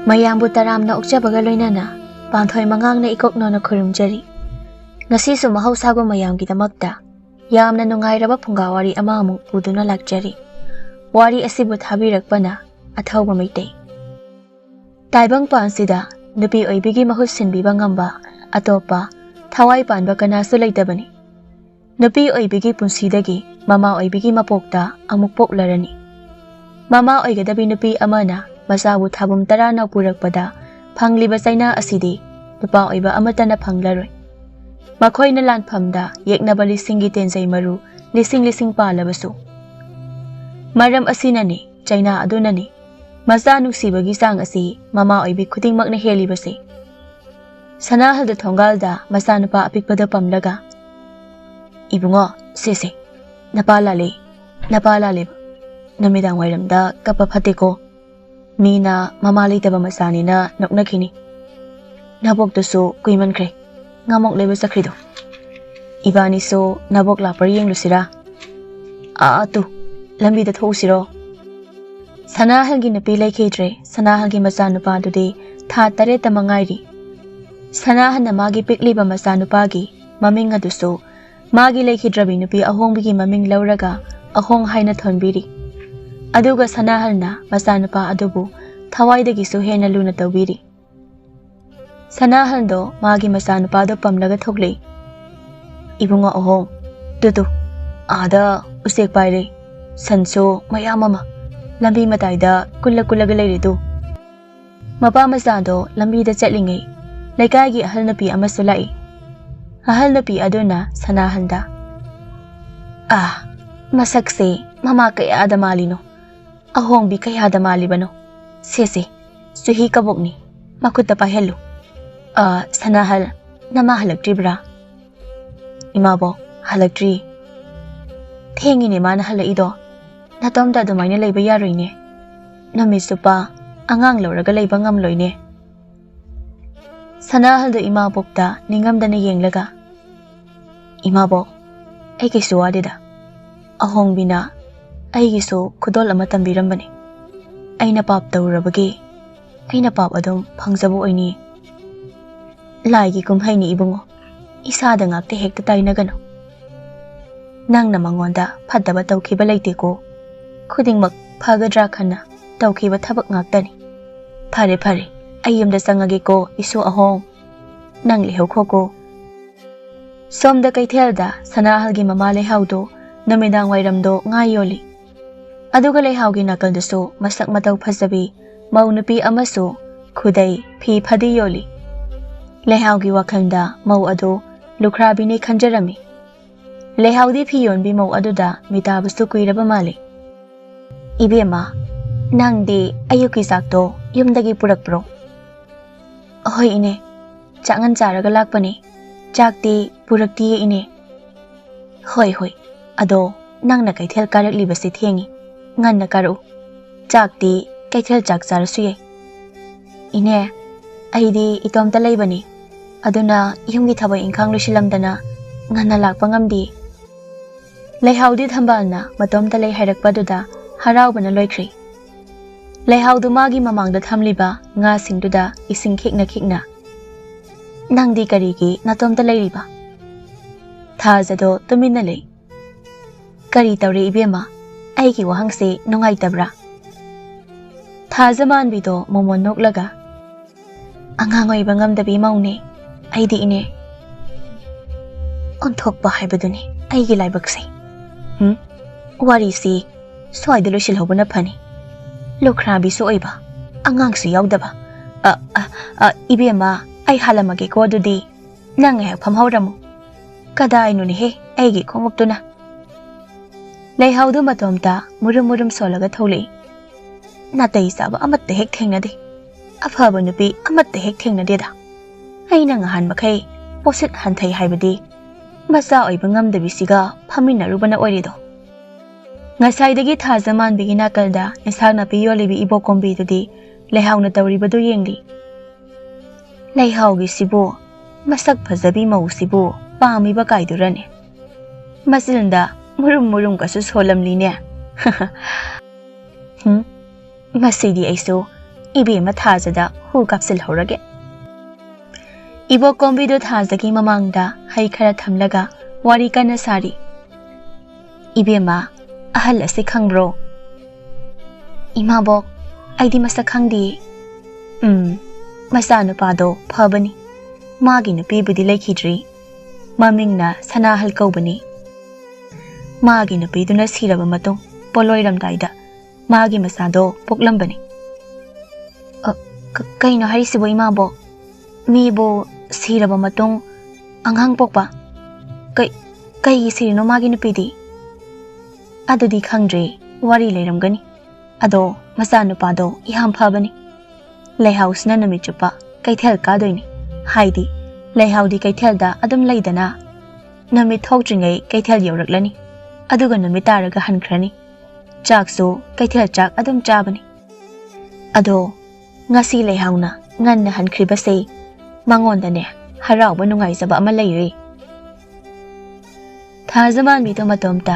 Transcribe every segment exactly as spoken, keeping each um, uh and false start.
ꯃꯌꯥꯝꯕꯨ ꯇꯔꯥꯝꯅ ꯑꯣꯛꯆꯕꯒ ꯂꯣꯏꯅꯅ ꯄꯥꯟꯊꯣꯏ ꯃꯉꯥꯡꯅ ꯏꯀꯣꯛ ꯅꯧꯅ ꯈꯨꯔꯨꯝꯖꯔꯤ꯫ ꯉꯁꯤꯁꯨ ꯃꯍꯧꯁꯥꯒꯨꯝ ꯃꯌꯥꯝꯒꯤꯗꯃꯛꯇ ꯌꯥꯝꯅ ꯅꯨꯡꯉꯥꯏꯔꯕ ꯐꯨꯡꯒꯥ ꯋꯥꯔꯤ ꯑꯃꯃꯨꯛ ꯄꯨꯗꯨꯅ ꯂꯥꯛꯆꯔꯤ꯫ ꯋꯥꯔꯤ ꯑꯁꯤꯕꯨ ꯊꯥꯕꯤꯔꯛꯄꯅ ꯑꯊꯧꯕ ꯃꯩꯇꯩ꯫ ꯇꯥꯏꯕꯪꯄꯥꯟꯁꯤꯗ ꯅꯨꯄꯤ ꯑꯣꯏꯕꯤꯒꯤ ꯃꯍꯨꯠ ꯁꯤꯟꯕꯤꯕ ꯉꯝꯕ ꯑꯇꯣꯞꯄ ꯊꯋꯥꯏ ꯄꯥꯟꯕ ꯀꯅꯥꯁꯨ ꯂꯩꯇꯕꯅꯤ꯫ ꯅꯨꯄꯤ ꯑꯣꯏꯕꯤꯒꯤ ꯄꯨꯟꯁꯤꯗꯒꯤ ꯃꯃꯥ ꯑꯣꯏꯕꯤꯒꯤ ꯃꯄꯣꯛꯇ ꯑꯃꯨꯛ ꯄꯣꯛꯂꯔꯅꯤ꯫ ꯃꯃꯥ ꯑꯣꯏꯒꯗꯕꯤ ꯅꯨꯄꯤ ꯑꯃꯅ ꯃꯆꯥꯕꯨ ꯊꯥꯕꯨꯝ ꯇꯔꯥꯅ ꯄꯨꯔꯛꯄꯗ ꯐꯪꯂꯤꯕ ꯆꯩꯅꯥ ꯑꯁꯤꯗꯤ ꯅꯨꯄꯥ ꯑꯣꯏꯕ ꯑꯃꯠꯇꯅ ꯐꯪꯂꯔꯣꯏ꯫ ꯃꯈꯣꯏꯅ ꯂꯥꯟꯐꯝꯗ ꯌꯦꯛꯅꯕ ꯂꯤꯁꯤꯡꯒꯤ ꯇꯦꯟꯖꯩ ꯃꯔꯨ ꯂꯤꯁꯤꯡ ꯂꯤꯁꯤꯡ ꯄꯥꯜꯂꯕꯁꯨ꯫ ꯃꯔꯝ ꯑꯁꯤꯅꯅꯤ, ꯆꯩꯅꯥ ꯑꯗꯨꯅꯅꯤ ꯃꯆꯥ ꯅꯨꯡꯁꯤꯕꯒꯤ ꯆꯥꯡ ꯑꯁꯤ ꯃꯃꯥ ꯑꯣꯏꯕꯤ ꯈꯨꯗꯤꯡꯃꯛꯅ ꯍꯦꯜꯂꯤꯕꯁꯤ꯫ ꯁꯅꯥꯍꯜꯗ ꯊꯣꯡꯒꯥꯜꯗ ꯃꯆꯥꯅꯨꯄꯥ ꯑꯄꯤꯛꯄꯗꯨ ꯄꯝꯂꯒ, "ꯏꯕꯨꯡꯉꯣ, ꯁꯦ ꯁꯦ, ꯅꯄꯥ ꯂꯥꯜꯂꯦ, ꯅꯄꯥ ꯂꯥꯜꯂꯦ꯫ ꯅꯨꯃꯤꯗꯥꯡ ꯋꯥꯏꯔꯝꯗ ꯀꯞꯄ ꯐꯠꯇꯦꯀꯣ꯫ ꯃꯤꯅ ꯃꯃꯥ ꯂꯩꯇꯕ ꯃꯆꯥꯅꯤꯅ ꯅꯣꯛꯅꯈꯤꯅꯤ꯫ ꯅꯕꯣꯛꯇꯨꯁꯨ ꯀꯨꯏꯃꯟꯈ꯭ꯔꯦ ꯉꯥꯃꯣꯛ ꯂꯩꯕ ꯆꯠꯈ꯭ꯔꯤꯗꯣ꯫ ꯏꯕꯥꯅꯤꯁꯨ ꯅꯕꯣꯛ ꯂꯥꯛꯄ꯭ꯔꯥ ꯌꯦꯡꯂꯨꯁꯤꯔꯥ?" "ꯑꯥ, ꯇꯨ, ꯂꯝꯕꯤꯗ ꯊꯣꯛꯎꯁꯤꯔꯣ?" ꯁꯅꯥꯍꯜꯒꯤ ꯅꯨꯄꯤ ꯂꯩꯈꯤꯗ꯭ꯔꯦ꯫ ꯁꯅꯥꯍꯜꯒꯤ ꯃꯆꯥꯅꯨꯄꯥꯗꯨꯗꯤ ꯊꯥ ꯇꯔꯦꯠꯇ ꯃꯉꯥꯏꯔꯤ꯫ ꯁꯅꯥꯍꯜꯅ ꯃꯥꯒꯤ ꯄꯤꯛꯂꯤꯕ ꯃꯆꯥꯅꯨꯄꯥꯒꯤ ꯃꯃꯤꯡ ꯑꯗꯨꯁꯨ ꯃꯥꯒꯤ ꯂꯩꯈꯤꯗ꯭ꯔꯕꯤ ꯅꯨꯄꯤ ꯑꯍꯣꯡꯕꯤꯒꯤ ꯃꯃꯤꯡ ꯂꯧꯔꯒ ꯑꯍꯣꯡ ꯍꯥꯏꯅ ꯊꯣꯟꯕꯤꯔꯤ꯫ ꯑꯗꯨꯒ ꯁꯅꯥꯍꯜꯅ ꯃꯆꯥꯅꯨꯄꯥ ꯑꯗꯨꯕꯨ ꯊꯋꯥꯏꯗꯒꯤꯁꯨ ꯍꯦꯟꯅ ꯂꯨꯅ ꯇꯧꯕꯤꯔꯤ꯫ ꯁꯅꯥꯍꯜꯗꯣ ꯃꯥꯒꯤ ꯃꯆꯥꯅꯨꯄꯥꯗꯣ ꯄꯝꯂꯒ ꯊꯣꯛꯂꯛꯏ꯫ "ꯏꯕꯨꯡꯉꯣ ꯑꯍꯣꯡ, ꯇꯨ ꯇꯨ, ꯑꯥꯗ ꯎꯆꯦꯛ ꯄꯥꯏꯔꯦ, ꯁꯟꯁꯨ ꯃꯌꯥꯝ ꯑꯃ ꯂꯝꯕꯤ ꯃꯇꯥꯏꯗ ꯀꯨꯜꯂ ꯀꯨꯜꯂꯒ ꯂꯩꯔꯦ ꯇꯨ꯫" ꯃꯄꯥ ꯃꯆꯥꯗꯣ ꯂꯝꯕꯤꯗ ꯆꯠꯂꯤꯉꯩ ꯂꯩꯀꯥꯏꯒꯤ ꯑꯍꯜ ꯅꯨꯄꯤ ꯑꯃꯁꯨ ꯂꯥꯛꯏ꯫ ꯑꯍꯜ ꯅꯨꯄꯤ ꯑꯗꯨꯅ ꯁꯅꯥꯍꯜꯗ, "ꯑꯥ, ꯃꯁꯛꯁꯦ ꯃꯃꯥ ꯀꯌꯥꯗ ꯃꯥꯜꯂꯤꯅꯣ, ꯑꯍꯣꯡꯕꯤ ꯀꯌꯥꯗ ꯃꯥꯜꯂꯤꯕꯅꯣ꯫ ꯁꯦꯁꯦ, ꯆꯨꯍꯤ ꯀꯕꯣꯛꯅꯤ, ꯃꯈꯨꯠꯇ ꯄꯥꯏꯍꯜꯂꯨ꯫ ꯑꯥ, ꯁꯅꯥꯍꯜ, ꯅꯃꯥ ꯍꯜꯂꯛꯇ꯭ꯔꯤꯕ꯭ꯔꯥ?" "ꯏꯃꯥꯕꯣꯛ, ꯍꯜꯂꯛꯇ꯭ꯔꯤ꯫" "ꯊꯦꯡꯉꯤꯅꯦ ꯃꯥꯅ ꯍꯜꯂꯛꯏꯗꯣ꯫ ꯅꯇꯣꯝꯇ ꯑꯗꯨꯃꯥꯏꯅ ꯂꯩꯕ ꯌꯥꯔꯣꯏꯅꯦ꯫ ꯅꯨꯃꯤꯠ ꯆꯨꯞꯄ ꯑꯉꯥꯡ ꯂꯧꯔꯒ ꯂꯩꯕ ꯉꯝꯂꯣꯏꯅꯦ꯫" ꯁꯅꯥꯍꯜꯗꯨ ꯏꯃꯥꯕꯣꯛꯇ ꯅꯤꯡꯉꯝꯗꯅ ꯌꯦꯡꯂꯒ, "ꯏꯃꯥꯕꯣꯛ, ꯑꯩ ꯀꯩꯁꯨ ꯋꯥꯗꯦꯗ꯫ ꯑꯍꯣꯡꯕꯤꯅ ꯑꯩꯒꯤꯁꯨ ꯈꯨꯗꯣꯜ ꯑꯃ ꯇꯝꯕꯤꯔꯝꯕꯅꯤ꯫ ꯑꯩꯅ ꯄꯥꯞ ꯇꯧꯔꯨꯔꯕꯒꯤ ꯑꯩꯅ ꯄꯥꯞ ꯑꯗꯨꯝ ꯐꯪꯖꯕ ꯑꯣꯏꯅꯤ꯫ ꯂꯥꯏꯒꯤ ꯀꯨꯝꯍꯩꯅꯤ ꯏꯕꯨꯡꯉꯣ, ꯏꯁꯥꯗ ꯉꯥꯛꯇ ꯍꯦꯛꯇ ꯇꯥꯏꯅꯒꯅꯨ꯫ ꯅꯪꯅ ꯃꯉꯣꯟꯗ ꯐꯠꯇꯕ ꯇꯧꯈꯤꯕ ꯂꯩꯇꯦꯀꯣ꯫ ꯈꯨꯗꯤꯡꯃꯛ ꯐꯒꯗ꯭ꯔꯥ ꯈꯟꯅ ꯇꯧꯈꯤꯕ ꯊꯕꯛ ꯉꯥꯛꯇꯅꯤ꯫ ꯐꯔꯦ ꯐꯔꯦ, ꯑꯩ ꯌꯨꯝꯗ ꯆꯪꯉꯒꯦꯀꯣ ꯏꯁꯨ ꯑꯍꯣꯡ꯫ ꯅꯪ ꯂꯩꯍꯧꯈꯣꯀꯣ꯫ ꯁꯣꯝꯗ ꯀꯩꯊꯦꯜꯗ ꯁꯅꯥꯍꯜꯒꯤ ꯃꯃꯥ ꯂꯩꯍꯥꯎꯗꯣ ꯅꯨꯃꯤꯗꯥꯡ ꯋꯥꯏꯔꯝꯗꯣ ꯉꯥ ꯌꯣꯜꯂꯤ꯫ ꯑꯗꯨꯒ ꯂꯩꯍꯥꯎꯒꯤ ꯅꯥꯀꯜꯗꯁꯨ ꯃꯁꯛ ꯃꯇꯧ ꯐꯖꯕꯤ ꯃꯧ ꯅꯨꯄꯤ ꯑꯃꯁꯨ ꯈꯨꯗꯩ ꯐꯤ ꯐꯗꯤ ꯌꯣꯜꯂꯤ꯫ ꯂꯩꯍꯥꯎꯒꯤ ꯋꯥꯈꯜꯗ ꯃꯧ ꯑꯗꯨ ꯂꯨꯈ꯭ꯔꯥꯕꯤꯅꯤ ꯈꯟꯖꯔꯝꯃꯤ꯫ ꯂꯩꯍꯥꯎꯗꯤ ꯐꯤ ꯌꯣꯟꯕꯤ ꯃꯧ ꯑꯗꯨꯗ ꯃꯤꯇꯥꯕꯁꯨ ꯀꯨꯏꯔꯕ ꯃꯥꯜꯂꯤ꯫ "ꯏꯕꯦꯝꯃ, ꯅꯪꯗꯤ ꯑꯌꯨꯛꯀꯤ ꯆꯥꯛꯇꯣ ꯌꯨꯝꯗꯒꯤ ꯄꯨꯔꯛꯄ꯭ꯔꯣ?" "ꯑꯍꯣꯏ ꯏꯅꯦ, ꯆꯥꯛꯉꯟ ꯆꯥꯔꯒ ꯂꯥꯛꯄꯅꯦ꯫ ꯆꯥꯛꯇꯤ ꯄꯨꯔꯛꯇꯤꯌꯦ ꯏꯅꯦ꯫" "ꯍꯣꯏ ꯍꯣꯏ, ꯑꯗꯣ ꯅꯪꯅ ꯀꯩꯊꯦꯜ ꯀꯥꯔꯛꯂꯤꯕꯁꯤ ꯊꯦꯡꯉꯤ, ꯉꯟꯅ ꯀꯥꯔꯛꯎ꯫ ꯆꯥꯛꯇꯤ ꯀꯩꯊꯦꯜ ꯆꯥꯛ ꯆꯥꯔꯁꯨ ꯌꯥꯏ꯫" "ꯏꯅꯦ, ꯑꯩꯗꯤ ꯏꯇꯣꯝꯇ ꯂꯩꯕꯅꯤ, ꯑꯗꯨꯅ ꯌꯨꯝꯒꯤ ꯊꯕꯛ ꯏꯪꯈꯥꯡ ꯂꯣꯏꯁꯤꯜꯂꯝꯗꯅ ꯉꯟꯅ ꯂꯥꯛꯄ ꯉꯝꯗꯦ꯫" ꯂꯩꯍꯥꯎꯗꯤ ꯊꯝꯕꯥꯜꯅ ꯃꯇꯣꯝꯇ ꯂꯩ ꯍꯥꯏꯔꯛꯄꯗꯨꯗ ꯍꯔꯥꯎꯕꯅ ꯂꯣꯏꯈ꯭ꯔꯦ꯫ ꯂꯩꯍꯥꯎꯗꯨ ꯃꯥꯒꯤ ꯃꯃꯥꯡꯗ ꯊꯝꯂꯤꯕ ꯉꯥꯁꯤꯡꯗꯨꯗ ꯏꯁꯤꯡ ꯈꯤꯛꯅ ꯈꯤꯛꯅ, "ꯅꯪꯗꯤ ꯀꯔꯤꯒꯤ ꯅꯇꯣꯝꯇ ꯂꯩꯔꯤꯕ?" ꯊꯥꯖꯗꯣ ꯇꯨꯃꯤꯟꯅ ꯂꯩ꯫ "ꯀꯔꯤ ꯇꯧꯔꯦ ꯏꯕꯦꯝꯃ? ꯑꯩꯒꯤ ꯋꯥꯍꯪꯁꯦ ꯅꯨꯡꯉꯥꯏꯇꯕ꯭ꯔꯥ?" ꯊꯥꯖ ꯃꯥꯟꯕꯤꯗꯣ ꯃꯣꯃꯣꯟ ꯅꯣꯛꯂꯒ, "ꯑꯉꯥꯡ ꯑꯣꯏꯕ ꯉꯝꯗꯕꯤ ꯃꯧꯅꯦ ꯑꯩꯗꯤ ꯏꯅꯦ꯫ ꯑꯣꯟꯊꯣꯛꯄ ꯍꯥꯏꯕꯗꯨꯅꯤ ꯑꯩꯒꯤ ꯂꯥꯏꯕꯛꯁꯦ꯫ ꯍꯨꯝ, ꯋꯥꯔꯤꯁꯤ ꯁ꯭ꯋꯥꯏꯗ ꯂꯣꯏꯁꯤꯜꯍꯧꯕꯅ ꯐꯅꯤ꯫ ꯂꯨꯈ꯭ꯔꯥꯕꯤꯁꯨ ꯑꯣꯏꯕ, ꯑꯉꯥꯡꯁꯨ ꯌꯥꯎꯗꯕ꯫ ꯑ, ꯑ, ꯑ, ꯏꯕꯦꯝꯃ, ꯑꯩ ꯍꯥꯜꯂꯝꯃꯒꯦꯀꯣ ꯑꯗꯨꯗꯤ꯫ ꯅꯪ ꯉꯥꯏꯍꯥꯛ ꯐꯝꯍꯧꯔꯝꯃꯨ꯫ ꯀꯗꯥꯏꯅꯣꯅꯦꯍꯦ ꯑꯩꯒꯤ ꯈꯣꯡꯎꯞꯇꯨꯅ?" ꯂꯩꯍꯥꯎꯗꯨ ꯃꯇꯣꯝꯇ ꯃꯨꯔꯨꯝ ꯃꯨꯔꯨꯝ ꯁꯣꯜꯂꯒ ꯊꯣꯛꯂꯛꯏ꯫ "ꯅꯥꯇꯩ ꯆꯥꯕ ꯑꯃꯠꯇ ꯍꯦꯛ ꯊꯦꯡꯅꯗꯦ꯫ ꯑꯐꯕ ꯅꯨꯄꯤ ꯑꯃꯠꯇ ꯍꯦꯛ ꯊꯦꯡꯅꯗꯦꯗ꯫ ꯑꯩꯅ ꯉꯍꯥꯟ ꯃꯈꯩ ꯄꯣꯠꯁꯤꯠ ꯍꯟꯊꯩ ꯍꯥꯏꯕꯗꯤ ꯃꯆꯥ ꯑꯣꯏꯕ ꯉꯝꯗꯕꯤꯁꯤꯒ ꯐꯝꯃꯤꯟꯅꯔꯨꯕꯅ ꯑꯣꯏꯔꯦꯗꯣ꯫" ꯉꯁꯥꯏꯗꯒꯤ ꯊꯥꯖ ꯃꯥꯟꯕꯤꯒꯤ ꯅꯥꯀꯜꯗ ꯏꯟꯁꯥꯡ ꯅꯥꯄꯤ ꯌꯣꯜꯂꯤꯕꯤ ꯏꯕꯣꯛ ꯀꯣꯝꯕꯤꯗꯨꯗꯤ ꯂꯩꯍꯥꯎꯅ ꯇꯧꯔꯤꯕꯗꯨ ꯌꯦꯡꯂꯤ꯫ "ꯂꯩꯍꯥꯎꯒꯤꯁꯤꯕꯨ, ꯃꯁꯛ ꯐꯖꯕꯤ ꯃꯧꯁꯤꯕꯨ ꯄꯥꯝꯃꯤꯕ ꯀꯥꯏꯗꯨꯔꯅꯦ? ꯃꯆꯤꯟꯗ ꯃꯨꯔꯨꯝ ꯃꯨꯔꯨꯝꯒꯁꯨ ꯁꯣꯜꯂꯝꯂꯤꯅꯦ꯫" "ꯍꯨꯝ, ꯃꯁꯤꯗꯤ ꯑꯩꯁꯨ ꯏꯕꯦꯝꯃ ꯊꯥꯖꯗ ꯍꯨ ꯀꯥꯞꯁꯤꯜꯍꯧꯔꯒꯦ꯫ ꯏꯕꯣꯛ ꯀꯣꯝꯕꯤꯗꯣ ꯊꯥꯖꯒꯤ ꯃꯃꯥꯡꯗ ꯍꯩ ꯈꯔ ꯊꯝꯂꯒ ꯋꯥꯔꯤ ꯀꯟꯅ ꯁꯥꯔꯤ꯫ "ꯏꯕꯦꯝꯃ, ꯑꯍꯜ ꯑꯁꯤ ꯈꯪꯕ꯭ꯔꯣ?" "ꯏꯃꯥꯕꯣꯛ, ꯑꯩꯗꯤ ꯃꯁꯛ ꯈꯪꯗꯤꯌꯦ꯫" "ꯎꯝ, ꯃꯆꯥꯅꯨꯄꯥꯗꯣ ꯐꯕꯅꯤ꯫ ꯃꯥꯒꯤ ꯅꯨꯄꯤꯕꯨꯗꯤ ꯂꯩꯈꯤꯗ꯭ꯔꯤ꯫ ꯃꯃꯤꯡꯅ ꯁꯅꯥꯍꯜ ꯀꯧꯕꯅꯤ꯫ ꯃꯥꯒꯤ ꯅꯨꯄꯤꯗꯨꯅ ꯁꯤꯔꯕ ꯃꯇꯨꯡ ꯄꯣꯠꯂꯣꯏꯔꯝꯗꯥꯏꯗ ꯃꯥꯒꯤ ꯃꯆꯥꯗꯣ ꯄꯣꯛꯂꯝꯕꯅꯤ꯫" "ꯑ, ꯀ-, ꯀꯩꯅꯣ ꯍꯥꯏꯔꯤꯁꯤꯕꯣ ꯏꯃꯥꯕꯣꯛ? ꯃꯤꯕꯨ ꯁꯤꯔꯕ ꯃꯇꯨꯡ ꯑꯉꯥꯡ ꯄꯣꯛꯄ? ꯀꯩ-, ꯀꯩꯒꯤ ꯁꯤꯔꯤꯅꯣ ꯃꯥꯒꯤ ꯅꯨꯄꯤꯗꯤ?" "ꯑꯗꯨꯗꯤ ꯈꯪꯗ꯭ꯔꯦ, ꯋꯥꯔꯤ ꯂꯩꯔꯝꯒꯅꯤ꯫ ꯑꯗꯣ ꯃꯆꯥꯅꯨꯄꯥꯗꯣ ꯌꯥꯝ ꯐꯕꯅꯤ꯫ ꯂꯩꯍꯥꯎꯁꯤꯅ ꯅꯨꯃꯤꯠ ꯆꯨꯞꯄ ꯀꯩꯊꯦꯜ ꯀꯥꯗꯣꯏꯅꯤ꯫ ꯍꯥꯏꯗꯤ ꯂꯩꯍꯥꯎꯗꯤ ꯀꯩꯊꯦꯜꯗ ꯑꯗꯨꯝ ꯂꯩꯗꯅ꯫ ꯅꯨꯃꯤꯠ ꯊꯣꯛꯇ꯭ꯔꯤꯉꯩ ꯀꯩꯊꯦꯜ ꯌꯧꯔꯛꯂꯅꯤ, ꯑꯗꯨꯒ ꯅꯨꯃꯤꯠ ꯇꯥꯔꯒ ꯍꯟꯈ꯭ꯔꯅꯤ꯫ ꯆꯥꯛꯁꯨ ꯀꯩꯊꯦꯜ ꯆꯥꯛ ꯑꯗꯨꯝ ꯆꯥꯕꯅꯤ꯫ ꯑꯗꯣ ꯉꯁꯤ ꯂꯩꯍꯥꯎꯅ ꯉꯟꯅ ꯍꯟꯈ꯭ꯔꯤꯕꯁꯦ ꯃꯉꯣꯟꯗꯅꯦ ꯍꯔꯥꯎꯕ ꯅꯨꯡꯉꯥꯏꯖꯕ ꯑꯃ ꯂꯩꯔꯦ꯫" ꯊꯥꯖꯃꯥꯟꯕꯤꯗꯣ ꯃꯇꯣꯝꯇ,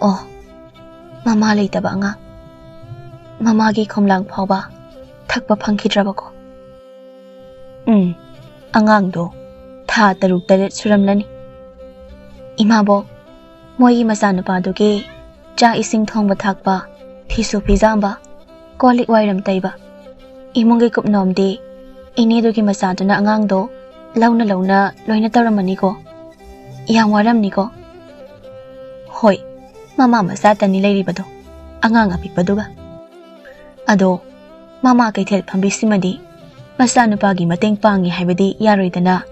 "ꯑꯣ, ꯃꯃꯥ ꯂꯩꯇꯕ ꯑꯉꯥꯡ, ꯃꯃꯥꯒꯤ ꯈꯣꯝꯂꯥꯡ ꯐꯥꯎꯕ ꯊꯛꯄ ꯐꯪꯈꯤꯗ꯭ꯔꯕꯀꯣ?" "ꯎꯝ, ꯑꯉꯥꯡꯗꯣ ꯊꯥ ꯇꯔꯨꯛ ꯇꯔꯦꯠ ꯁꯨꯔꯝꯂꯅꯤ꯫" "ꯏꯃꯥꯕꯣꯛ, ꯃꯣꯏꯒꯤ ꯃꯆꯥꯅꯨꯄꯥꯗꯨꯒꯤ ꯆꯥꯛ ꯏꯁꯤꯡ ꯊꯣꯡꯕ ꯊꯥꯛꯄ, ꯐꯤꯁꯨ ꯐꯤꯖꯥꯝꯕ, ꯀꯣꯜ ꯂꯤꯛ ꯋꯥꯏꯔꯝ ꯇꯩꯕ, ꯏꯃꯨꯡꯒꯤ ꯀꯨꯞꯅꯣꯝꯗꯤ ꯏꯅꯦꯗꯨꯒꯤ ꯃꯆꯥꯗꯨꯅ ꯑꯉꯥꯡꯗꯣ ꯂꯧꯅ ꯂꯧꯅ ꯂꯣꯏꯅ ꯇꯧꯔꯝꯃꯅꯤꯀꯣ? ꯌꯥꯝ ꯋꯥꯔꯝꯅꯤꯀꯣ?" "ꯍꯣꯏ, ꯃꯃꯥ ꯃꯆꯥꯇꯅꯤ ꯂꯩꯔꯤꯕꯗꯣ, ꯑꯉꯥꯡ ꯑꯄꯤꯛꯄꯗꯨꯒ꯫ ꯑꯗꯣ ꯃꯃꯥ ꯀꯩꯊꯦꯜ ꯐꯝꯕꯤꯁꯤꯃꯗꯤ ꯃꯆꯥꯅꯨꯄꯥꯒꯤ ꯃꯇꯦꯡ ꯄꯥꯡꯉꯤ ꯍꯥꯏꯕꯗꯤ ꯌꯥꯔꯣꯏꯗꯅ,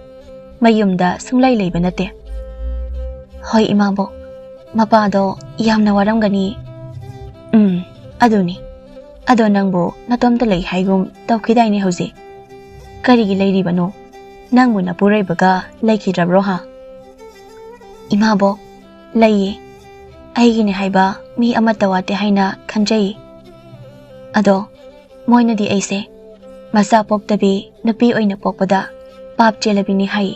ꯃꯌꯨꯝꯗ ꯁꯨꯡꯂꯩ ꯂꯩꯕ ꯅꯠꯇꯦ꯫" "ꯍꯣꯏ ꯏꯃꯥꯕꯣꯛ, ꯃꯄꯥꯗꯣ ꯌꯥꯝꯅ ꯋꯥꯔꯝꯒꯅꯤ꯫" "ꯎꯝ, ꯑꯗꯨꯅꯤ꯫ ꯑꯗꯣ ꯅꯪꯕꯨ ꯅꯇꯣꯝꯇ ꯂꯩ ꯍꯥꯏꯒꯨꯝ ꯇꯧꯈꯤꯗꯥꯏꯅꯦ ꯍꯧꯖꯤꯛ? ꯀꯔꯤꯒꯤ ꯂꯩꯔꯤꯕꯅꯣ? ꯅꯪꯕꯨ ꯅꯄꯨꯔꯣꯏꯕꯒ ꯂꯩꯈꯤꯗ꯭ꯔꯕ꯭ꯔꯣ ꯍꯥ?" "ꯏꯃꯥꯕꯣꯛ, ꯂꯩꯌꯦ꯫ ꯑꯩꯒꯤꯅꯦ ꯍꯥꯏꯕ ꯃꯤ ꯑꯃꯠꯇ ꯋꯥꯠꯇꯦ ꯍꯥꯏꯅ ꯈꯟꯖꯩ꯫ ꯑꯗꯣ ꯃꯣꯏꯅꯗꯤ ꯑꯩꯁꯦ ꯃꯆꯥ ꯄꯣꯛꯇꯕꯤ ꯅꯨꯄꯤ ꯑꯣꯏꯅ ꯄꯣꯛꯄꯗ ꯄꯥꯞ ꯆꯦꯜꯂꯕꯤꯅꯤ ꯍꯥꯏ꯫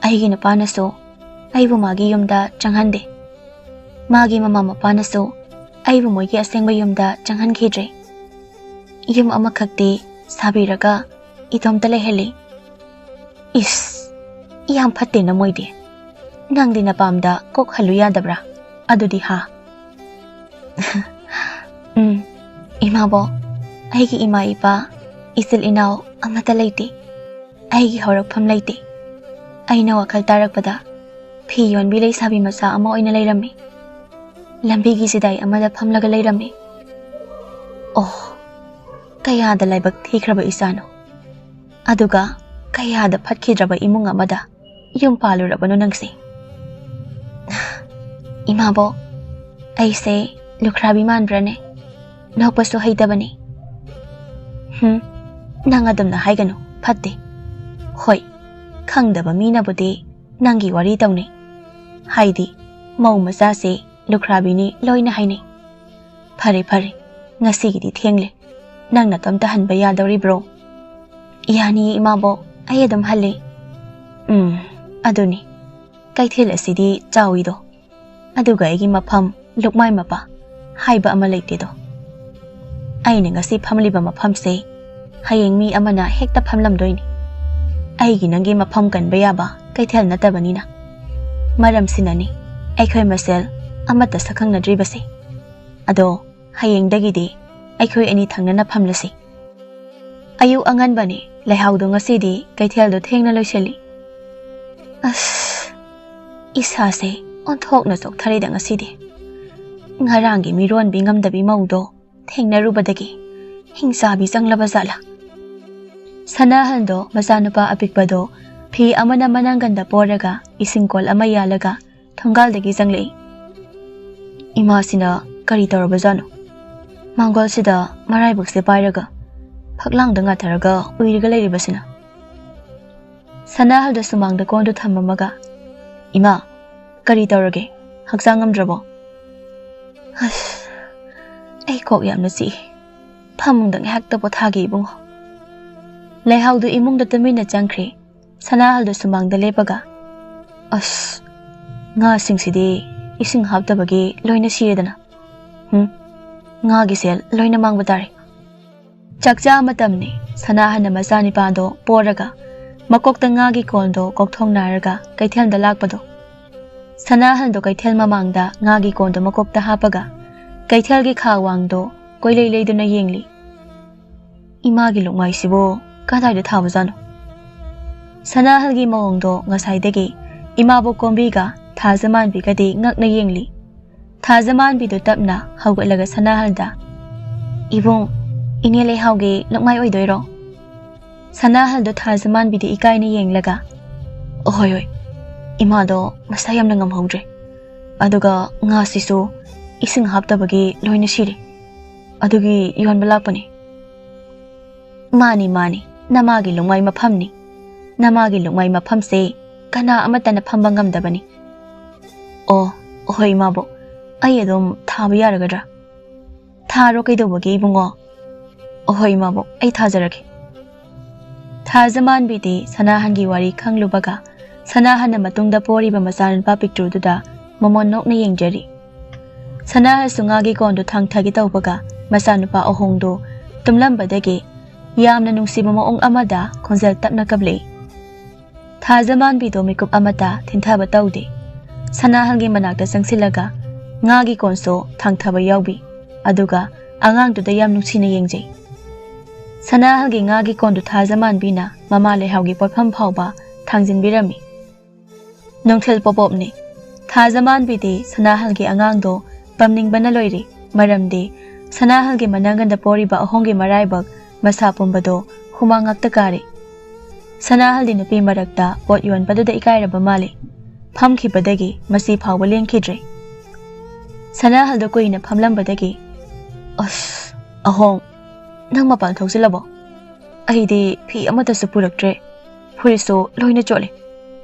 ꯑꯩꯒꯤ ꯅꯨꯄꯥꯅꯁꯨ ꯑꯩꯕꯨ ꯃꯥꯒꯤ ꯌꯨꯝꯗ ꯆꯪꯍꯟꯗꯦ꯫ ꯃꯥꯒꯤ ꯃꯃꯥ ꯃꯄꯥꯅꯁꯨ ꯑꯩꯕꯨ ꯃꯣꯏꯒꯤ ꯑꯁꯦꯡꯕ ꯌꯨꯝꯗ ꯆꯪꯍꯟꯈꯤꯗ꯭ꯔꯦ꯫ ꯌꯨꯝ ꯑꯃꯈꯛꯇꯤ ꯁꯥꯕꯤꯔꯒ ꯏꯇꯣꯝꯇ ꯂꯩꯍꯜꯂꯤ꯫ ꯏꯁ, ꯌꯥꯝ ꯐꯠꯇꯦꯅ ꯃꯣꯏꯗꯤ꯫ ꯅꯪꯗꯤ ꯅꯄꯥꯝꯗ ꯀꯣꯛ ꯍꯜꯂꯨ ꯌꯥꯗꯕ꯭ꯔꯥ? ꯑꯗꯨꯗꯤ ꯍꯥ? ꯎꯝ, ꯏꯃꯥꯕꯣꯛ, ꯑꯩꯒꯤ ꯏꯃꯥ ꯏꯄꯥ, ꯏꯆꯤꯜ ꯏꯅꯥꯎ ꯑꯃꯠꯇ ꯂꯩꯇꯦ꯫ ꯑꯩꯒꯤ ꯍꯧꯔꯛꯐꯝ ꯂꯩꯇꯦ꯫ ꯑꯩꯅ ꯋꯥꯈꯜ ꯇꯥꯔꯛꯄꯗ ꯐꯤ ꯌꯣꯟꯕꯤ ꯂꯩꯁꯥꯕꯤ ꯃꯆꯥ ꯑꯃ ꯑꯣꯏꯅ ꯂꯩꯔꯝꯃꯤ꯫ ꯂꯝꯕꯤꯒꯤ ꯆꯤꯗꯥꯏ ꯑꯃꯗ ꯐꯝꯂꯒ ꯂꯩꯔꯝꯃꯤ꯫ ꯑꯣ, ꯀꯌꯥꯗ ꯂꯥꯏꯕꯛ ꯊꯤꯈ꯭ꯔꯕ ꯏꯆꯥꯅꯣ꯫ ꯑꯗꯨꯒ ꯀꯌꯥꯗ ꯐꯠꯈꯤꯗ꯭ꯔꯕ ꯏꯃꯨꯡ ꯑꯃꯗ ꯌꯨꯝ ꯄꯥꯜꯂꯨꯔꯕꯅꯣ ꯅꯪꯁꯦ? ꯏꯃꯥꯕꯣꯛ, ꯑꯩꯁꯦ ꯂꯨꯈ꯭ꯔꯥꯕꯤ ꯃꯥꯟꯕ꯭ꯔꯅꯦ? ꯅꯣꯛꯄꯁꯨ ꯍꯩꯇꯕꯅꯤ꯫ ꯍꯨꯝ, ꯅꯪ ꯑꯗꯨꯝꯅ ꯍꯥꯏꯒꯅꯨ, ꯐꯠꯇꯦ꯫ ꯍꯣꯏ, ꯈꯪꯗꯕ ꯃꯤꯅꯕꯨꯗꯤ ꯅꯪꯒꯤ ꯋꯥꯔꯤ ꯇꯧꯅꯩ꯫ ꯍꯥꯏꯗꯤ, ꯃꯧ ꯃꯆꯥꯁꯦ ꯂꯨꯈ꯭ꯔꯥꯕꯤꯅꯤ ꯂꯣꯏꯅ ꯍꯥꯏꯅꯩ꯫ ꯐꯔꯦ, ꯐꯔꯦ, ꯉꯁꯤꯒꯤꯗꯤ ꯊꯦꯡꯂꯦ꯫ ꯅꯪ ꯅꯇꯣꯝꯇ ꯍꯟꯕ ꯌꯥꯗꯧꯔꯤꯕ꯭ꯔꯣ? ꯌꯥꯅꯤꯌꯦ ꯏꯃꯥꯕꯣꯛ, ꯑꯩ ꯑꯗꯨꯝ ꯍꯜꯂꯦ꯫ ꯎꯝ, ꯑꯗꯨꯅꯤ꯫ ꯀꯩꯊꯦꯜ ꯑꯁꯤꯗꯤ ꯆꯥꯎꯏꯗꯣ꯫ ꯑꯗꯨꯒ ꯑꯩꯒꯤ ꯃꯐꯝ, ꯂꯨꯛꯃꯥꯏ ꯃꯄꯥ ꯍꯥꯏꯕ ꯑꯃ ꯂꯩꯇꯦꯗꯣ꯫ ꯑꯩꯅ ꯉꯁꯤ ꯐꯝꯂꯤꯕ ꯃꯐꯝꯁꯦ ꯍꯌꯦꯡ ꯃꯤ ꯑꯃꯅ ꯍꯦꯛꯇ ꯐꯝꯂꯝꯗꯣꯏꯅꯤ꯫ ꯑꯩꯒꯤ ꯅꯪꯒꯤ ꯃꯐꯝ ꯀꯟꯕ ꯌꯥꯕ ꯀꯩꯊꯦꯜ ꯅꯠꯇꯕꯅꯤꯅ꯫ ꯃꯔꯝꯁꯤꯅꯅꯤ ꯑꯩꯈꯣꯏ ꯃꯁꯦꯜ ꯑꯃꯠꯇ ꯁꯛꯈꯪꯅꯗ꯭ꯔꯤꯕꯁꯦ꯫ ꯑꯗꯣ ꯍꯌꯦꯡꯗꯒꯤꯗꯤ ꯑꯩꯈꯣꯏ ꯑꯅꯤ ꯊꯪꯅꯅ ꯐꯝꯂꯁꯤ꯫ ꯑꯌꯨꯛ ꯑꯉꯟꯕꯅꯤ, ꯂꯩꯍꯥꯎꯗꯣ ꯉꯁꯤꯗꯤ ꯀꯩꯊꯦꯜꯗꯣ ꯊꯦꯡꯅ ꯂꯣꯏꯁꯤꯜꯂꯤ꯫ ꯑꯁ, ꯏꯁꯥꯁꯦ ꯑꯣꯟꯊꯣꯛꯅ ꯆꯣꯛꯊꯔꯦꯗ ꯉꯁꯤꯗꯤ꯫ ꯉꯔꯥꯡꯒꯤ ꯃꯤꯔꯣꯟꯕꯤ ꯉꯝꯗꯕꯤ ꯃꯧꯗꯣ ꯊꯦꯡꯅꯔꯨꯕꯗꯒꯤ ꯍꯤꯡꯆꯥꯕꯤ ꯆꯪꯂꯕ ꯖꯥꯠꯂꯥ? ꯁꯅꯥꯍꯜꯗꯣ ꯃꯆꯥꯅꯨꯄꯥ ꯑꯄꯤꯛꯄꯗꯣ ꯐꯤ ꯑꯃꯅ ꯃꯅꯥꯡꯒꯟꯗ ꯄꯣꯔꯒ ꯏꯁꯤꯡ ꯀꯣꯜ ꯑꯃ ꯌꯥꯜꯂꯒ ꯊꯣꯡꯒꯥꯜꯗꯒꯤ ꯆꯪꯂꯛꯏ꯫ ꯏꯃꯥꯁꯤꯅ ꯀꯔꯤ ꯇꯧꯔꯕꯖꯥꯠꯅꯣ? ꯃꯥꯡꯒꯣꯜꯁꯤꯗ ꯃꯔꯥꯏꯕꯛꯁꯦ ꯄꯥꯏꯔꯒ ꯐꯛꯂꯥꯡꯗ ꯉꯥꯊꯔꯒ ꯎꯏꯔꯒ ꯂꯩꯔꯤꯕꯁꯤꯅ꯫ ꯁꯅꯥꯍꯜꯗ ꯁꯨꯃꯥꯡꯗ ꯀꯣꯟꯗꯨ ꯊꯝꯃꯝꯃꯒ, "ꯏꯃꯥ, ꯀꯔꯤ ꯇꯧꯔꯒꯦ? ꯍꯛꯆꯥꯡ ꯉꯝꯗ꯭ꯔꯕꯣ?" "ꯑꯁ, ꯑꯩ ꯀꯣꯛ ꯌꯥꯝꯅ ꯆꯤꯛꯏ꯫ ꯐꯃꯨꯡꯗ ꯉꯥꯏꯍꯥꯛꯇ ꯄꯣꯊꯥꯒꯦ ꯏꯕꯨꯡꯉꯣ꯫" ꯂꯩꯍꯥꯎꯗꯨ ꯏꯃꯨꯡꯗ ꯇꯨꯃꯤꯟꯅ ꯆꯪꯈ꯭ꯔꯦ꯫ ꯁꯅꯥꯍꯜꯗꯨ ꯁꯨꯃꯥꯡꯗ ꯂꯦꯞꯄꯒ, "ꯑꯁ, ꯉꯥꯁꯤꯡꯁꯤꯗꯤ ꯏꯁꯤꯡ ꯍꯥꯞꯇꯕꯒꯤ ꯂꯣꯏꯅ ꯁꯤꯔꯦꯗꯅ꯫ ꯍꯨꯝ, ꯉꯥꯒꯤ ꯁꯦꯜ ꯂꯣꯏꯅ ꯃꯥꯡꯕ ꯇꯥꯔꯦ꯫" ꯆꯥꯛꯆꯥ ꯃꯇꯝꯅꯤ꯫ ꯁꯅꯥꯍꯟꯅ ꯃꯆꯥꯅꯤꯄꯥꯗꯣ ꯄꯣꯔꯒ ꯃꯀꯣꯛꯇ ꯉꯥꯒꯤ ꯀꯣꯟꯗꯣ ꯀꯣꯛꯊꯣꯡꯅꯔꯒ ꯀꯩꯊꯦꯜꯗ ꯂꯥꯛꯄꯗꯣ꯫ ꯁꯅꯥꯍꯟꯗꯣ ꯀꯩꯊꯦꯜ ꯃꯃꯥꯡꯗ ꯉꯥꯒꯤ ꯀꯣꯟꯗꯣ ꯃꯀꯣꯛꯇ ꯍꯥꯞꯄꯒ ꯀꯩꯊꯦꯜꯒꯤ ꯈꯥ ꯋꯥꯡꯗꯣ ꯀꯣꯏꯂꯩ ꯂꯩꯗꯨꯅ ꯌꯦꯡꯂꯤ꯫ "ꯏꯃꯥꯒꯤ ꯂꯨꯛꯃꯥꯏꯁꯤꯕꯨ ꯀꯗꯥꯏꯗ ꯊꯥꯕꯖꯥꯠꯅꯣ?" ꯁꯅꯥꯍꯜꯒꯤ ꯃꯑꯣꯡꯗꯣ ꯉꯁꯥꯏꯗꯒꯤ ꯏꯃꯥꯕꯣꯛ ꯀꯣꯝꯕꯤꯒ ꯊꯥꯖꯃꯥꯟꯕꯤꯒꯗꯤ ꯉꯛꯅ ꯌꯦꯡꯂꯤ꯫ ꯊꯥꯖꯃꯥꯟꯕꯤꯗꯨ ꯇꯞꯅ ꯍꯧꯒꯠꯂꯒ ꯁꯅꯥꯍꯜꯗ, "ꯏꯕꯨꯡ, ꯏꯅꯦ ꯂꯩꯍꯥꯎꯒꯤ ꯂꯨꯛꯃꯥꯏ ꯑꯣꯏꯗꯣꯏꯔꯣ?" ꯁꯅꯥꯍꯜꯗꯣ ꯊꯥꯖꯃꯥꯟꯕꯤꯗ ꯏꯀꯥꯏꯅ ꯌꯦꯡꯂꯒ, "ꯑꯍꯣꯏ ꯍꯣꯏ, ꯏꯃꯥꯗꯣ ꯃꯁꯥ ꯌꯥꯝꯅ ꯉꯝꯍꯧꯗ꯭ꯔꯦ꯫ ꯑꯗꯨꯒ ꯉꯥꯁꯤꯁꯨ ꯏꯁꯤꯡ ꯍꯥꯞꯇꯕꯒꯤ ꯂꯣꯏꯅ ꯁꯤꯔꯦ꯫ ꯑꯗꯨꯒꯤ ꯌꯣꯟꯕ ꯂꯥꯛꯄꯅꯤ꯫" "ꯃꯥꯅꯤ, ꯃꯥꯅꯤ, ꯅꯃꯥꯒꯤ ꯂꯨꯛꯃꯥꯏ ꯃꯐꯝꯅꯤ꯫ ꯅꯃꯥꯒꯤ ꯂꯨꯛꯃꯥꯏ ꯃꯐꯝꯁꯦ ꯀꯅꯥ ꯑꯃꯠꯇꯅ ꯐꯝꯕ ꯉꯝꯗꯕꯅꯤ꯫" "ꯑꯣ, ꯍꯣꯏ ꯏꯃꯥꯕꯣꯛ, ꯑꯩ ꯑꯗꯨꯝ ꯊꯥꯕ ꯌꯥꯔꯒꯗ꯭ꯔꯥ?" "ꯊꯥꯔꯣ ꯀꯩꯗꯧꯕꯒꯦ ꯏꯕꯨꯡꯉꯣ?" "ꯍꯣꯏ ꯏꯃꯥꯕꯣꯛ, ꯑꯩ ꯊꯥꯖꯔꯒꯦ꯫" ꯊꯥꯖꯃꯥꯟꯕꯤꯗꯤ ꯁꯅꯥꯍꯟꯒꯤ ꯋꯥꯔꯤ ꯈꯪꯂꯨꯕꯒ ꯁꯅꯥꯍꯟꯅ ꯃꯇꯨꯡꯗ ꯄꯣꯔꯤꯕ ꯃꯆꯥꯅꯨꯄꯥ ꯄꯤꯛꯇ꯭ꯔꯨꯗꯨꯗ ꯃꯃꯣꯟ ꯅꯣꯛꯅ ꯌꯦꯡꯖꯔꯤ꯫ ꯁꯅꯥꯍꯟꯁꯨ ꯉꯥꯒꯤ ꯀꯣꯟꯗꯨ ꯊꯥꯡꯊꯒꯦ ꯇꯧꯕꯒ ꯃꯆꯥꯅꯨꯄꯥ ꯑꯍꯣꯡꯗꯨ ꯇꯨꯝꯂꯝꯕꯗꯒꯤ ꯌꯥꯝꯅ ꯅꯨꯡꯁꯤꯕ ꯃꯑꯣꯡ ꯑꯃꯗ ꯈꯣꯟꯖꯦꯜ ꯇꯞꯅ ꯀꯞꯂꯛꯏ꯫ ꯊꯥꯖꯃꯥꯟꯕꯤꯗꯣ ꯃꯤꯀꯨꯞ ꯑꯃꯠꯇ ꯊꯤꯟꯊꯕ ꯇꯧꯗꯦ꯫ ꯁꯅꯥꯍꯜꯒꯤ ꯃꯅꯥꯛꯇ ꯆꯪꯁꯤꯜꯂꯒ ꯉꯥꯒꯤ ꯀꯣꯟꯁꯨ ꯊꯥꯡꯊꯕ ꯌꯥꯎꯕꯤ꯫ ꯑꯗꯨꯒ ꯑꯉꯥꯡꯗꯨꯗ ꯌꯥꯝ ꯅꯨꯡꯁꯤꯅ ꯌꯦꯡꯖꯩ꯫ ꯁꯅꯥꯍꯜꯒꯤ ꯉꯥꯒꯤ ꯀꯣꯟꯗꯨ ꯊꯥꯖꯃꯥꯟꯕꯤꯅ ꯃꯃꯥ ꯂꯩꯍꯥꯎꯒꯤ ꯄꯣꯠꯐꯝ ꯐꯥꯎꯕ ꯊꯥꯡꯖꯤꯟꯕꯤꯔꯝꯃꯤ꯫ ꯅꯨꯡꯊꯤꯜ ꯄꯣꯄꯣꯞꯅꯤ꯫ ꯊꯥꯖꯃꯥꯟꯕꯤꯗꯤ ꯁꯅꯥꯍꯜꯒꯤ ꯑꯉꯥꯡꯗꯣ ꯄꯝꯅꯤꯡꯕꯅ ꯂꯣꯏꯔꯦ꯫ ꯃꯔꯝꯗꯤ ꯁꯅꯥꯍꯜꯒꯤ ꯃꯅꯪꯒꯟꯗ ꯄꯣꯔꯤꯕ ꯑꯍꯣꯡꯒꯤ ꯃꯔꯥꯏꯕꯛ ꯃꯁꯥ ꯄꯨꯝꯕꯗꯣ ꯍꯨꯃꯥꯡ ꯉꯥꯛꯇ ꯀꯥꯔꯦ꯫ ꯁꯅꯥꯍꯜꯗꯤ ꯅꯨꯄꯤ ꯃꯔꯛꯇ ꯄꯣꯠ ꯌꯣꯟꯕꯗꯨꯗ ꯏꯀꯥꯏꯔꯕ ꯃꯥꯜꯂꯦ꯫ ꯐꯝꯈꯤꯕꯗꯒꯤ ꯃꯁꯤ ꯐꯥꯎꯕ ꯂꯦꯡꯈꯤꯗ꯭ꯔꯦ꯫ ꯁꯅꯥꯍꯜꯗꯣ ꯀꯨꯏꯅ ꯐꯝꯂꯝꯕꯗꯒꯤ, "ꯑꯁ, ꯑꯍꯣꯡ, ꯅꯪ ꯃꯄꯥꯟ ꯊꯣꯛꯆꯤꯜꯂꯕꯣ? ꯑꯩꯗꯤ ꯐꯤ ꯑꯃꯠꯇꯁꯨ ꯄꯨꯔꯛꯇ꯭ꯔꯦ꯫ ꯐꯨꯔꯤꯠꯁꯨ ꯂꯣꯏꯅ ꯆꯣꯠꯂꯦ꯫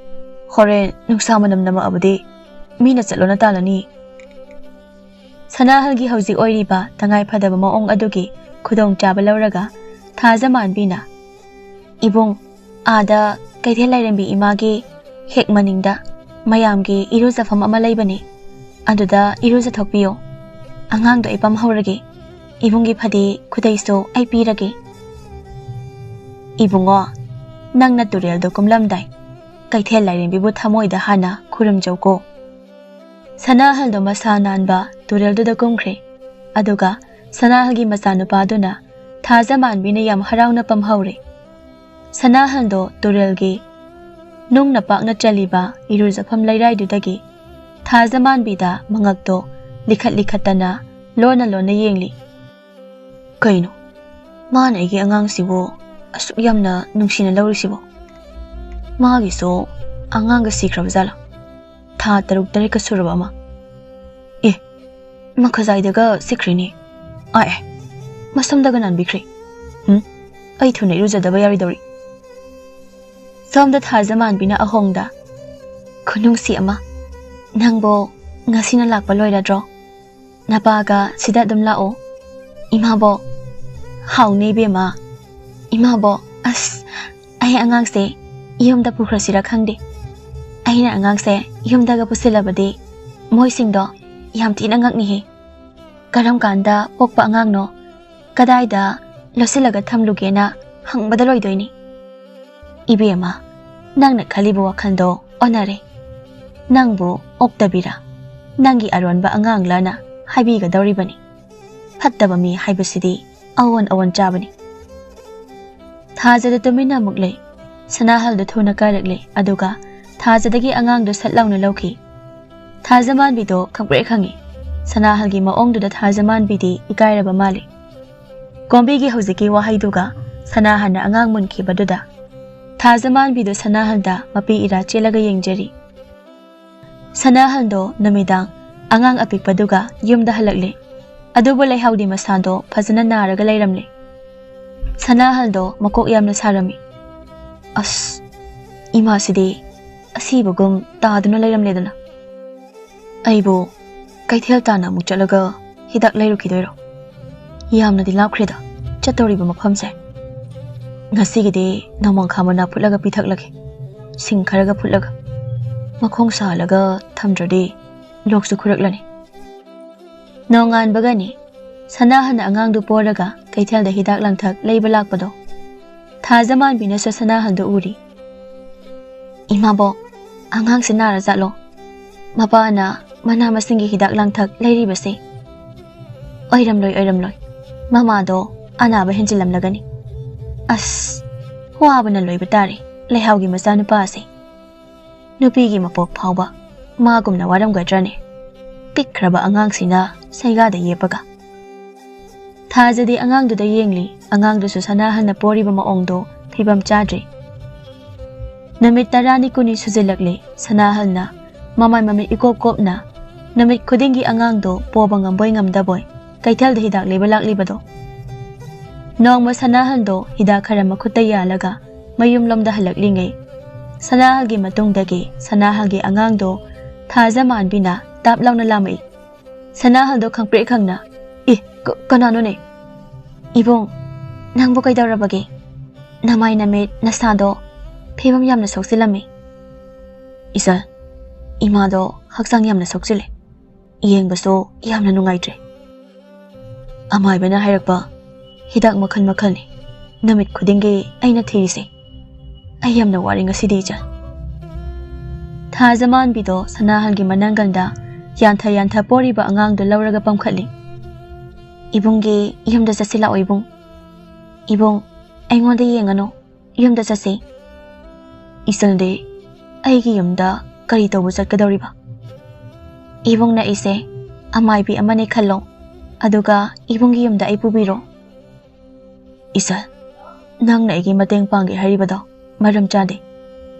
ꯍꯣꯔꯦꯟ ꯅꯨꯡꯁꯥ ꯃꯅꯝ ꯅꯝꯃꯛꯑꯕꯗꯤ ꯃꯤꯅ ꯆꯠꯂꯣꯅ ꯇꯥꯜꯂꯅꯤ꯫" ꯁꯅꯥꯍꯜꯒꯤ ꯍꯧꯖꯤꯛ ꯑꯣꯏꯔꯤꯕ ꯇꯉꯥꯏ ꯐꯗꯕ ꯃꯑꯣꯡ ꯑꯗꯨꯒꯤ ꯈꯨꯗꯣꯡꯆꯥꯕ ꯂꯧꯔꯒ ꯊꯥꯖꯃꯥꯟꯕꯤꯅ, "ꯏꯕꯨꯡ, ꯑꯥꯗ ꯀꯩꯊꯦꯜ ꯂꯥꯏꯔꯦꯝꯕꯤ ꯏꯃꯥꯒꯤ ꯍꯦꯛ ꯃꯅꯤꯡꯗ ꯃꯌꯥꯝꯒꯤ ꯏꯔꯨꯖꯐꯝ ꯑꯃ ꯂꯩꯕꯅꯤ꯫ ꯑꯗꯨꯗ ꯏꯔꯨꯖꯊꯣꯛꯄꯤꯌꯣ꯫ ꯑꯉꯥꯡꯗꯣ ꯑꯩ ꯄꯝꯍꯧꯔꯒꯦ꯫" ꯏꯕꯨꯡꯒꯤ ꯐꯗꯤ ꯈꯨꯗꯩꯁꯨ ꯑꯩ ꯄꯤꯔꯒꯦ꯫ ꯏꯕꯨꯡꯉꯣ, ꯅꯪꯅ ꯇꯨꯔꯦꯜꯗꯣ ꯀꯨꯝꯂꯝꯗꯥꯏ ꯀꯩꯊꯦꯜ ꯂꯥꯏꯔꯦꯝꯕꯤꯕꯨ ꯊꯃꯣꯏꯗ ꯍꯥꯟꯅ ꯈꯨꯔꯨꯝꯖꯧꯀꯣ꯫ ꯁꯅꯥꯍꯜꯗꯣ ꯃꯁꯥ ꯅꯥꯟꯕ ꯇꯨꯔꯦꯜꯗꯨꯗ ꯀꯨꯝꯈ꯭ꯔꯦ꯫ ꯑꯗꯨꯒ ꯁꯅꯥꯍꯜꯒꯤ ꯃꯆꯥꯅꯨꯄꯥꯗꯨꯅ ꯊꯥꯖꯃꯥꯟꯕꯤꯅ ꯌꯥꯝ ꯍꯔꯥꯎꯅ ꯄꯝꯍꯧꯔꯦ꯫ ꯁꯅꯥꯍꯜꯗꯣ ꯇꯨꯔꯦꯜꯒꯤ ꯅꯨꯡꯅ ꯄꯥꯛꯅ ꯆꯜꯂꯤꯕ ꯏꯔꯨꯖꯐꯝ ꯂꯩꯔꯥꯏꯗꯨꯗꯒꯤ ꯊꯥꯖꯃꯥꯟꯕꯤꯗ ꯃꯉꯛꯇꯣ ꯂꯤꯈꯠ ꯂꯤꯈꯠꯇꯅ ꯂꯣꯟꯅ ꯂꯣꯟꯅ ꯌꯦꯡꯂꯤ꯫ "ꯀꯩꯅꯣ, ꯃꯥꯅ ꯑꯩꯒꯤ ꯑꯉꯥꯡꯁꯤꯕꯨ ꯑꯁꯨꯛ ꯌꯥꯝꯅ ꯅꯨꯡꯁꯤꯅ ꯂꯧꯔꯤꯁꯤꯕꯣ? ꯃꯥꯒꯤꯁꯨ ꯑꯉꯥꯡꯒ ꯁꯤꯈ꯭ꯔꯕ ꯖꯥꯠꯂꯥ? ꯊꯥ ꯇꯔꯨꯛ ꯇꯔꯦꯠꯀ ꯁꯨꯔꯕ ꯑꯃ꯫ ꯑꯦ, ꯃꯈꯖꯥꯏꯗꯒ ꯁꯤꯈ꯭ꯔꯤꯅꯦ꯫ ꯑꯥ, ꯑꯦ, ꯃꯁꯝꯗꯒ ꯅꯥꯟꯕꯤꯈ꯭ꯔꯦ꯫ ꯎꯝ, ꯑꯩ ꯊꯨꯅ ꯏꯔꯨꯖꯗꯕ ꯌꯥꯔꯣꯏꯗꯧꯔꯤ꯫" ꯁꯣꯝꯗ ꯊꯥꯖꯃꯥꯟꯕꯤꯅ ꯑꯍꯣꯡꯗ, "ꯈꯨꯅꯨꯡꯁꯤ ꯑꯃ, ꯅꯪꯕꯣ ꯉꯁꯤꯅ ꯂꯥꯛꯄ ꯂꯣꯏꯔꯗ꯭ꯔꯣ? ꯅꯄꯥꯒ ꯁꯤꯗ ꯑꯗꯨꯝ ꯂꯥꯛꯑꯣ꯫" "ꯏꯃꯥꯕꯣ, ꯍꯥꯎꯅꯦ ꯏꯕꯦꯝꯃ꯫ ꯏꯃꯥꯕꯣ, ꯑꯁ, ꯑꯩ ꯑꯉꯥꯡꯁꯦ ꯌꯨꯝꯗ ꯄꯨꯈ꯭ꯔꯁꯤꯔ ꯈꯪꯗꯦ꯫ ꯑꯩꯅ ꯑꯉꯥꯡꯁꯦ ꯌꯨꯝꯗꯒ ꯄꯨꯁꯤꯜꯂꯕꯗꯤ ꯃꯣꯏꯁꯤꯡꯗꯣ ꯌꯥꯝ ꯊꯤꯅ ꯉꯛꯅꯤꯍꯦ꯫ ꯀꯔꯝ ꯀꯥꯟꯗ ꯄꯣꯛꯄ ꯑꯉꯥꯡꯅꯣ, ꯀꯗꯥꯏꯗ ꯂꯣꯠꯁꯤꯜꯂꯒ ꯊꯝꯂꯨꯒꯦꯅ ꯍꯪꯕꯗ ꯂꯣꯏꯗꯣꯏꯅꯤ꯫" "ꯏꯕꯦꯝꯃ, ꯅꯪꯅ ꯈꯜꯂꯤꯕ ꯋꯥꯈꯜꯗꯣ ꯑꯣꯟꯅꯔꯦ꯫ ꯅꯪꯕꯨ ꯑꯣꯛꯇꯕꯤꯔ, ꯅꯪꯒꯤ ꯑꯔꯣꯟꯕ ꯑꯉꯥꯡꯂꯅ ꯍꯥꯏꯕꯤꯒꯗꯧꯔꯤꯕꯅꯤ꯫ ꯐꯠꯇꯕ ꯃꯤ ꯍꯥꯏꯕꯁꯤꯗꯤ ꯑꯑꯣꯟ ꯑꯑꯣꯟ ꯆꯥꯕꯅꯤ꯫" ꯊꯥꯖꯗ ꯇꯨꯃꯤꯟꯅ ꯑꯃꯨꯛ ꯂꯩ꯫ ꯁꯅꯥꯍꯜꯗꯨ ꯊꯨꯅ ꯀꯥꯔꯛꯂꯦ, ꯑꯗꯨꯒ ꯊꯥꯖꯗꯒꯤ ꯑꯉꯥꯡꯗꯨ ꯁꯠ ꯂꯥꯎꯅ ꯂꯧꯈꯤ꯫ ꯊꯥꯖꯃꯥꯟꯕꯤꯗꯣ ꯈꯪꯄ꯭ꯔꯦꯛ ꯈꯪꯉꯤ꯫ ꯁꯅꯥꯍꯜꯒꯤ ꯃꯑꯣꯡꯗꯨꯗ ꯊꯥꯖꯃꯥꯟꯕꯤꯗꯤ ꯏꯀꯥꯏꯔꯕ ꯃꯥꯜꯂꯤ꯫ ꯀꯣꯝꯕꯤꯒꯤ ꯍꯧꯖꯤꯛꯀꯤ ꯋꯥꯍꯩꯗꯨꯒ ꯁꯅꯥꯍꯜꯅ ꯑꯉꯥꯡ ꯃꯨꯟꯈꯤꯕꯗꯨꯗ ꯊꯥꯖꯃꯥꯟꯕꯤꯗꯨ ꯁꯅꯥꯍꯜꯗ ꯃꯄꯤ ꯏꯔꯥ ꯆꯦꯜꯂꯒ ꯌꯦꯡꯖꯔꯤ꯫ ꯁꯅꯥꯍꯜꯗꯣ ꯅꯨꯃꯤꯗꯥꯡ ꯑꯉꯥꯡ ꯑꯄꯤꯛꯄꯗꯨꯒ ꯌꯨꯝꯗ ꯍꯜꯂꯛꯂꯦ꯫ ꯑꯗꯨꯕꯨ ꯂꯩꯍꯥꯎꯗꯤ ꯃꯁꯥꯗꯣ ꯐꯖꯅ ꯅꯥꯔꯒ ꯂꯩꯔꯝꯂꯦ꯫ ꯁꯅꯥꯍꯜꯗꯣ ꯃꯀꯣꯛ ꯌꯥꯝꯅ ꯁꯥꯔꯝꯃꯤ꯫ "ꯑꯁ, ꯏꯃꯥꯁꯤꯗꯤ ꯑꯁꯤꯕꯒꯨꯝ ꯇꯥꯗꯨꯅ ꯂꯩꯔꯝꯂꯦꯗꯅ꯫ ꯑꯩꯕꯨ ꯀꯩꯊꯦꯜ ꯇꯥꯟꯅ ꯑꯃꯨꯛ ꯆꯠꯂꯒ ꯍꯤꯗꯥꯛ ꯂꯩꯔꯨꯈꯤꯗꯣꯏꯔꯣ? ꯌꯥꯝꯅꯗꯤ ꯂꯥꯞꯈ꯭ꯔꯦꯗ ꯆꯠꯇꯧꯔꯤꯕ ꯃꯐꯝꯁꯦ꯫ ꯉꯁꯤꯒꯤꯗꯤ ꯅꯣꯡꯃꯪꯈꯥ ꯃꯅꯥ ꯐꯨꯠꯂꯒ ꯄꯤꯊꯛꯂꯒꯦ꯫ ꯁꯤꯡ ꯈꯔꯒ ꯐꯨꯠꯂꯒ꯫ ꯃꯈꯣꯡ ꯁꯥꯍꯜꯂꯒ ꯊꯝꯗ꯭ꯔꯗꯤ ꯂꯣꯛꯁꯨ ꯈꯨꯔꯛꯂꯅꯤ꯫" ꯅꯣꯡꯉꯥꯟꯕꯒꯅꯤ꯫ ꯁꯅꯥꯍꯜꯅ ꯑꯉꯥꯡꯗꯨ ꯄꯣꯔꯒ ꯀꯩꯊꯦꯜꯗ ꯍꯤꯗꯥꯛ ꯂꯥꯡꯊꯛ ꯂꯩꯕ ꯂꯥꯛꯄꯗꯣ ꯊꯥꯖꯃꯥꯟꯕꯤꯅꯁꯨ ꯁꯅꯥꯍꯜꯗꯨ ꯎꯔꯤ꯫ "ꯏꯃꯥꯕꯣꯛ, ꯑꯉꯥꯡꯁꯤ ꯅꯥꯔꯖꯥꯠꯂꯣ? ꯃꯄꯥꯅ ꯃꯅꯥ ꯃꯁꯤꯡꯒꯤ ꯍꯤꯗꯥꯛ ꯂꯥꯡꯊꯛ ꯂꯩꯔꯤꯕꯁꯦ?" "ꯑꯣꯏꯔꯝꯂꯣꯏ, ꯑꯣꯏꯔꯝꯂꯣꯏ꯫ ꯃꯃꯥꯗꯣ ꯑꯅꯥꯕ ꯍꯦꯟꯖꯤꯜꯂꯝꯂꯒꯅꯤ꯫ ꯑꯁ, ꯋꯥꯕꯅ ꯂꯣꯏꯕ ꯇꯥꯔꯦ ꯂꯩꯍꯥꯎꯒꯤ ꯃꯆꯥꯅꯨꯄꯥ ꯑꯁꯦ꯫ ꯅꯨꯄꯤꯒꯤ ꯃꯄꯣꯛ ꯐꯥꯎꯕ ꯃꯥꯒꯨꯝꯅ ꯋꯥꯔꯝꯒꯗ꯭ꯔꯅꯦ? ꯄꯤꯛꯈ꯭ꯔꯕ ꯑꯉꯥꯡꯁꯤꯅ ꯁꯩꯒꯥꯗ ꯌꯦꯞꯄꯒ꯫" ꯊꯥꯖꯗꯤ ꯑꯉꯥꯡꯗꯨꯗ ꯌꯦꯡꯂꯤ꯫ ꯑꯉꯥꯡꯗꯨꯁꯨ ꯁꯅꯥꯍꯜꯅ ꯄꯣꯔꯤꯕ ꯃꯑꯣꯡꯗꯣ ꯐꯤꯕꯝ ꯆꯥꯗ꯭ꯔꯦ꯫ ꯅꯨꯃꯤꯠ ꯇꯔꯥꯅꯤ ꯀꯨꯟꯅꯤ ꯁꯨꯖꯤꯜꯂꯛꯂꯦ꯫ ꯁꯅꯥꯍꯜꯅ ꯃꯃꯥꯏ ꯃꯃꯤꯠ ꯏꯀꯣꯞ ꯀꯣꯞꯅ ꯅꯨꯃꯤꯠ ꯈꯨꯗꯤꯡꯒꯤ ꯑꯉꯥꯡꯗꯣ ꯄꯣꯕ ꯉꯝꯕꯣꯏ ꯉꯝꯗꯕꯣꯏ ꯀꯩꯊꯦꯜꯗ ꯍꯤꯗꯥꯛ ꯂꯩꯕ ꯂꯥꯛꯂꯤꯕꯗꯣ꯫ ꯅꯣꯡꯃ ꯁꯅꯥꯍꯜꯗꯣ ꯍꯤꯗꯥꯛ ꯈꯔ ꯃꯈꯨꯠꯇ ꯌꯥꯜꯂꯒ ꯃꯌꯨꯝꯂꯣꯝꯗ ꯍꯜꯂꯛꯂꯤꯉꯩ, ꯁꯅꯥꯍꯜꯒꯤ ꯃꯇꯨꯡꯗꯒꯤ ꯁꯅꯥꯍꯜꯒꯤ ꯑꯉꯥꯡꯗꯣ ꯊꯥꯖꯃꯥꯟꯕꯤꯅ ꯇꯥꯞ ꯂꯥꯎꯅ ꯂꯥꯝꯃꯛꯏ꯫ ꯁꯅꯥꯍꯜꯗꯣ ꯈꯪꯄ꯭ꯔꯦꯛ ꯈꯪꯅ, "ꯑꯦ, ꯀ-, ꯀꯅꯥꯅꯣꯅꯦ?" "ꯏꯕꯨꯡ, ꯅꯪꯕꯨ ꯀꯩꯗꯧꯔꯕꯒꯦ? ꯅꯃꯥꯏ ꯅꯃꯤꯠ ꯅꯁꯥꯗꯣ ꯐꯤꯕꯝ ꯌꯥꯝꯅ ꯁꯣꯛꯆꯤꯜꯂꯝꯃꯤ꯫" "ꯏꯆꯜ, ꯏꯃꯥꯗꯣ ꯍꯛꯆꯥꯡ ꯌꯥꯝꯅ ꯁꯣꯛꯆꯤꯜꯂꯦ꯫ ꯌꯦꯡꯕꯁꯨ ꯌꯥꯝꯅ ꯅꯨꯡꯉꯥꯏꯇ꯭ꯔꯦ꯫ ꯑꯃꯥꯏꯕꯅ ꯍꯥꯏꯔꯛꯄ ꯍꯤꯗꯥꯛ ꯃꯈꯜ ꯃꯈꯜꯅꯤ ꯅꯨꯃꯤꯠ ꯈꯨꯗꯤꯡꯒꯤ ꯑꯩꯅ ꯊꯤꯔꯤꯁꯦ꯫ ꯑꯩ ꯌꯥꯝꯅ ꯋꯥꯔꯦ ꯉꯁꯤꯗꯤ, ꯏꯆꯜ꯫" ꯊꯥꯖꯃꯥꯟꯕꯤꯗꯣ ꯁꯅꯥꯍꯜꯒꯤ ꯃꯅꯪꯒꯟꯗ ꯌꯥꯟꯊ ꯌꯥꯟꯊ ꯄꯣꯔꯤꯕ ꯑꯉꯥꯡꯗꯨ ꯂꯧꯔꯒ ꯄꯝꯈꯠꯂꯤ꯫ "ꯏꯕꯨꯡꯒꯤ ꯌꯨꯝꯗ ꯆꯠꯁꯤ ꯂꯥꯛꯑꯣ ꯏꯕꯨꯡ꯫ ꯏꯕꯨꯡ, ꯑꯩꯉꯣꯟꯗ ꯌꯦꯡꯉꯅꯨ, ꯌꯨꯝꯗ ꯆꯠꯁꯤ꯫" "ꯏꯆꯜꯗꯤ ꯑꯩꯒꯤ ꯌꯨꯝꯗ ꯀꯔꯤ ꯇꯧꯕ ꯆꯠꯀꯗꯧꯔꯤꯕ?" "ꯏꯕꯨꯡꯅ ꯑꯩꯁꯦ ꯑꯃꯥꯏꯕꯤ ꯑꯃꯅꯦ ꯈꯜꯂꯣ, ꯑꯗꯨꯒ ꯏꯕꯨꯡꯒꯤ ꯌꯨꯝꯗ ꯑꯩ ꯄꯨꯕꯤꯔꯣ꯫" "ꯏꯆꯜ, ꯅꯪꯅ ꯑꯩꯒꯤ ꯃꯇꯦꯡ ꯄꯥꯡꯒꯦ ꯍꯥꯏꯔꯤꯕꯗꯣ ꯃꯔꯝ ꯆꯥꯗꯦ꯫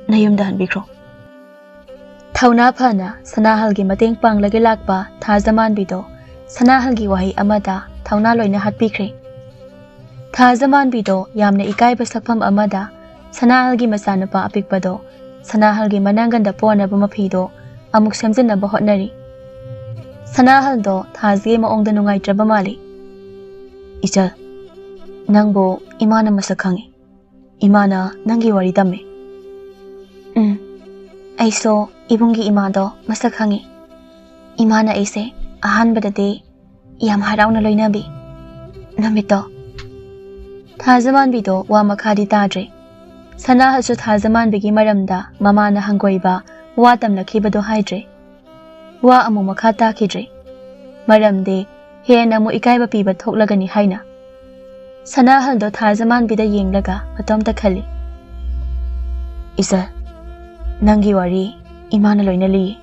ꯅꯌꯨꯝꯗ ꯍꯟꯕꯤꯈ꯭ꯔꯣ꯫" ꯊꯧꯅꯥ ꯐꯅ ꯁꯅꯥꯍꯜꯒꯤ ꯃꯇꯦꯡ ꯄꯥꯡꯂꯒꯦ ꯂꯥꯛꯄ ꯊꯥꯖꯃꯥꯟꯕꯤꯗꯣ ꯁꯅꯥꯍꯜꯒꯤ ꯋꯥꯍꯩ ꯑꯃꯗ ꯊꯧꯅꯥ ꯂꯣꯏꯅ ꯍꯥꯠꯄꯤꯈ꯭ꯔꯦ꯫ ꯊꯥꯖꯃꯥꯟꯕꯤꯗꯣ ꯌꯥꯝꯅ ꯏꯀꯥꯏꯕ ꯁꯛꯐꯝ ꯑꯃꯗ ꯁꯅꯥꯍꯜꯒꯤ ꯃꯆꯥꯅꯨꯄꯥ ꯑꯄꯤꯛꯄꯗꯣ ꯁꯅꯥꯍꯜꯒꯤ ꯃꯅꯪꯒꯟꯗ ꯄꯣꯅꯕ ꯃꯐꯤꯗꯣ ꯑꯃꯨꯛ ꯁꯦꯝꯖꯤꯟꯅꯕ ꯍꯣꯠꯅꯔꯤ꯫ ꯁꯅꯥꯍꯜꯗꯣ ꯊꯥꯖꯒꯤ ꯃꯑꯣꯡꯗ ꯅꯨꯡꯉꯥꯏꯇ꯭ꯔꯕ ꯃꯥꯜꯂꯤ꯫ "ꯏꯆꯜ, ꯅꯪꯕꯨ ꯏꯃꯥꯅ ꯃꯁꯛ ꯈꯪꯉꯤ꯫ ꯏꯃꯥꯅ ꯅꯪꯒꯤ ꯋꯥꯔꯤ ꯇꯝꯃꯤ꯫" "ꯎꯝ, ꯑꯩꯁꯨ ꯏꯕꯨꯡꯒꯤ ꯏꯃꯥꯗꯣ ꯃꯁꯛ ꯈꯪꯉꯤ꯫ ꯏꯃꯥꯅ ꯑꯩꯁꯦ ꯑꯍꯥꯟꯕꯗꯗꯤ ꯌꯥꯝ ꯍꯔꯥꯎꯅ ꯂꯣꯏꯅꯕꯤ꯫ ꯅꯨꯃꯤꯠꯇꯣ꯫ ꯊꯥꯖꯃꯥꯟꯕꯤꯗꯣ ꯋꯥ ꯃꯈꯥꯗꯤ ꯇꯥꯗ꯭ꯔꯦ꯫ ꯁꯅꯥꯍꯜꯁꯨ ꯊꯥꯖꯃꯥꯟꯕꯤꯒꯤ ꯃꯔꯝꯗ ꯃꯃꯥꯅ ꯍꯪꯒꯣꯏꯕ ꯋꯥ ꯇꯝꯂꯛꯈꯤꯕꯗꯣ ꯍꯥꯏꯗ꯭ꯔꯦ꯫ ꯋꯥ ꯑꯃꯨꯛ ꯃꯈꯥ ꯇꯥꯈꯤꯗ꯭ꯔꯦ꯫ ꯃꯔꯝꯗꯤ ꯍꯦꯟꯅ ꯑꯃꯨꯛ ꯏꯀꯥꯏꯕ ꯄꯤꯕ ꯊꯣꯛꯂꯒꯅꯤ ꯍꯥꯏꯅ꯫ ꯁꯅꯥꯍꯜꯗꯣ ꯊꯥꯖꯃꯥꯟꯕꯤꯗ ꯌꯦꯡꯂꯒ ꯃꯇꯣꯝꯇ ꯈꯜꯂꯤ꯫ "ꯏꯆꯜ, ꯅꯪꯒꯤ ꯋꯥꯔꯤ ꯏꯃꯥꯅ ꯂꯣꯏꯅ ꯂꯤꯌꯦ꯫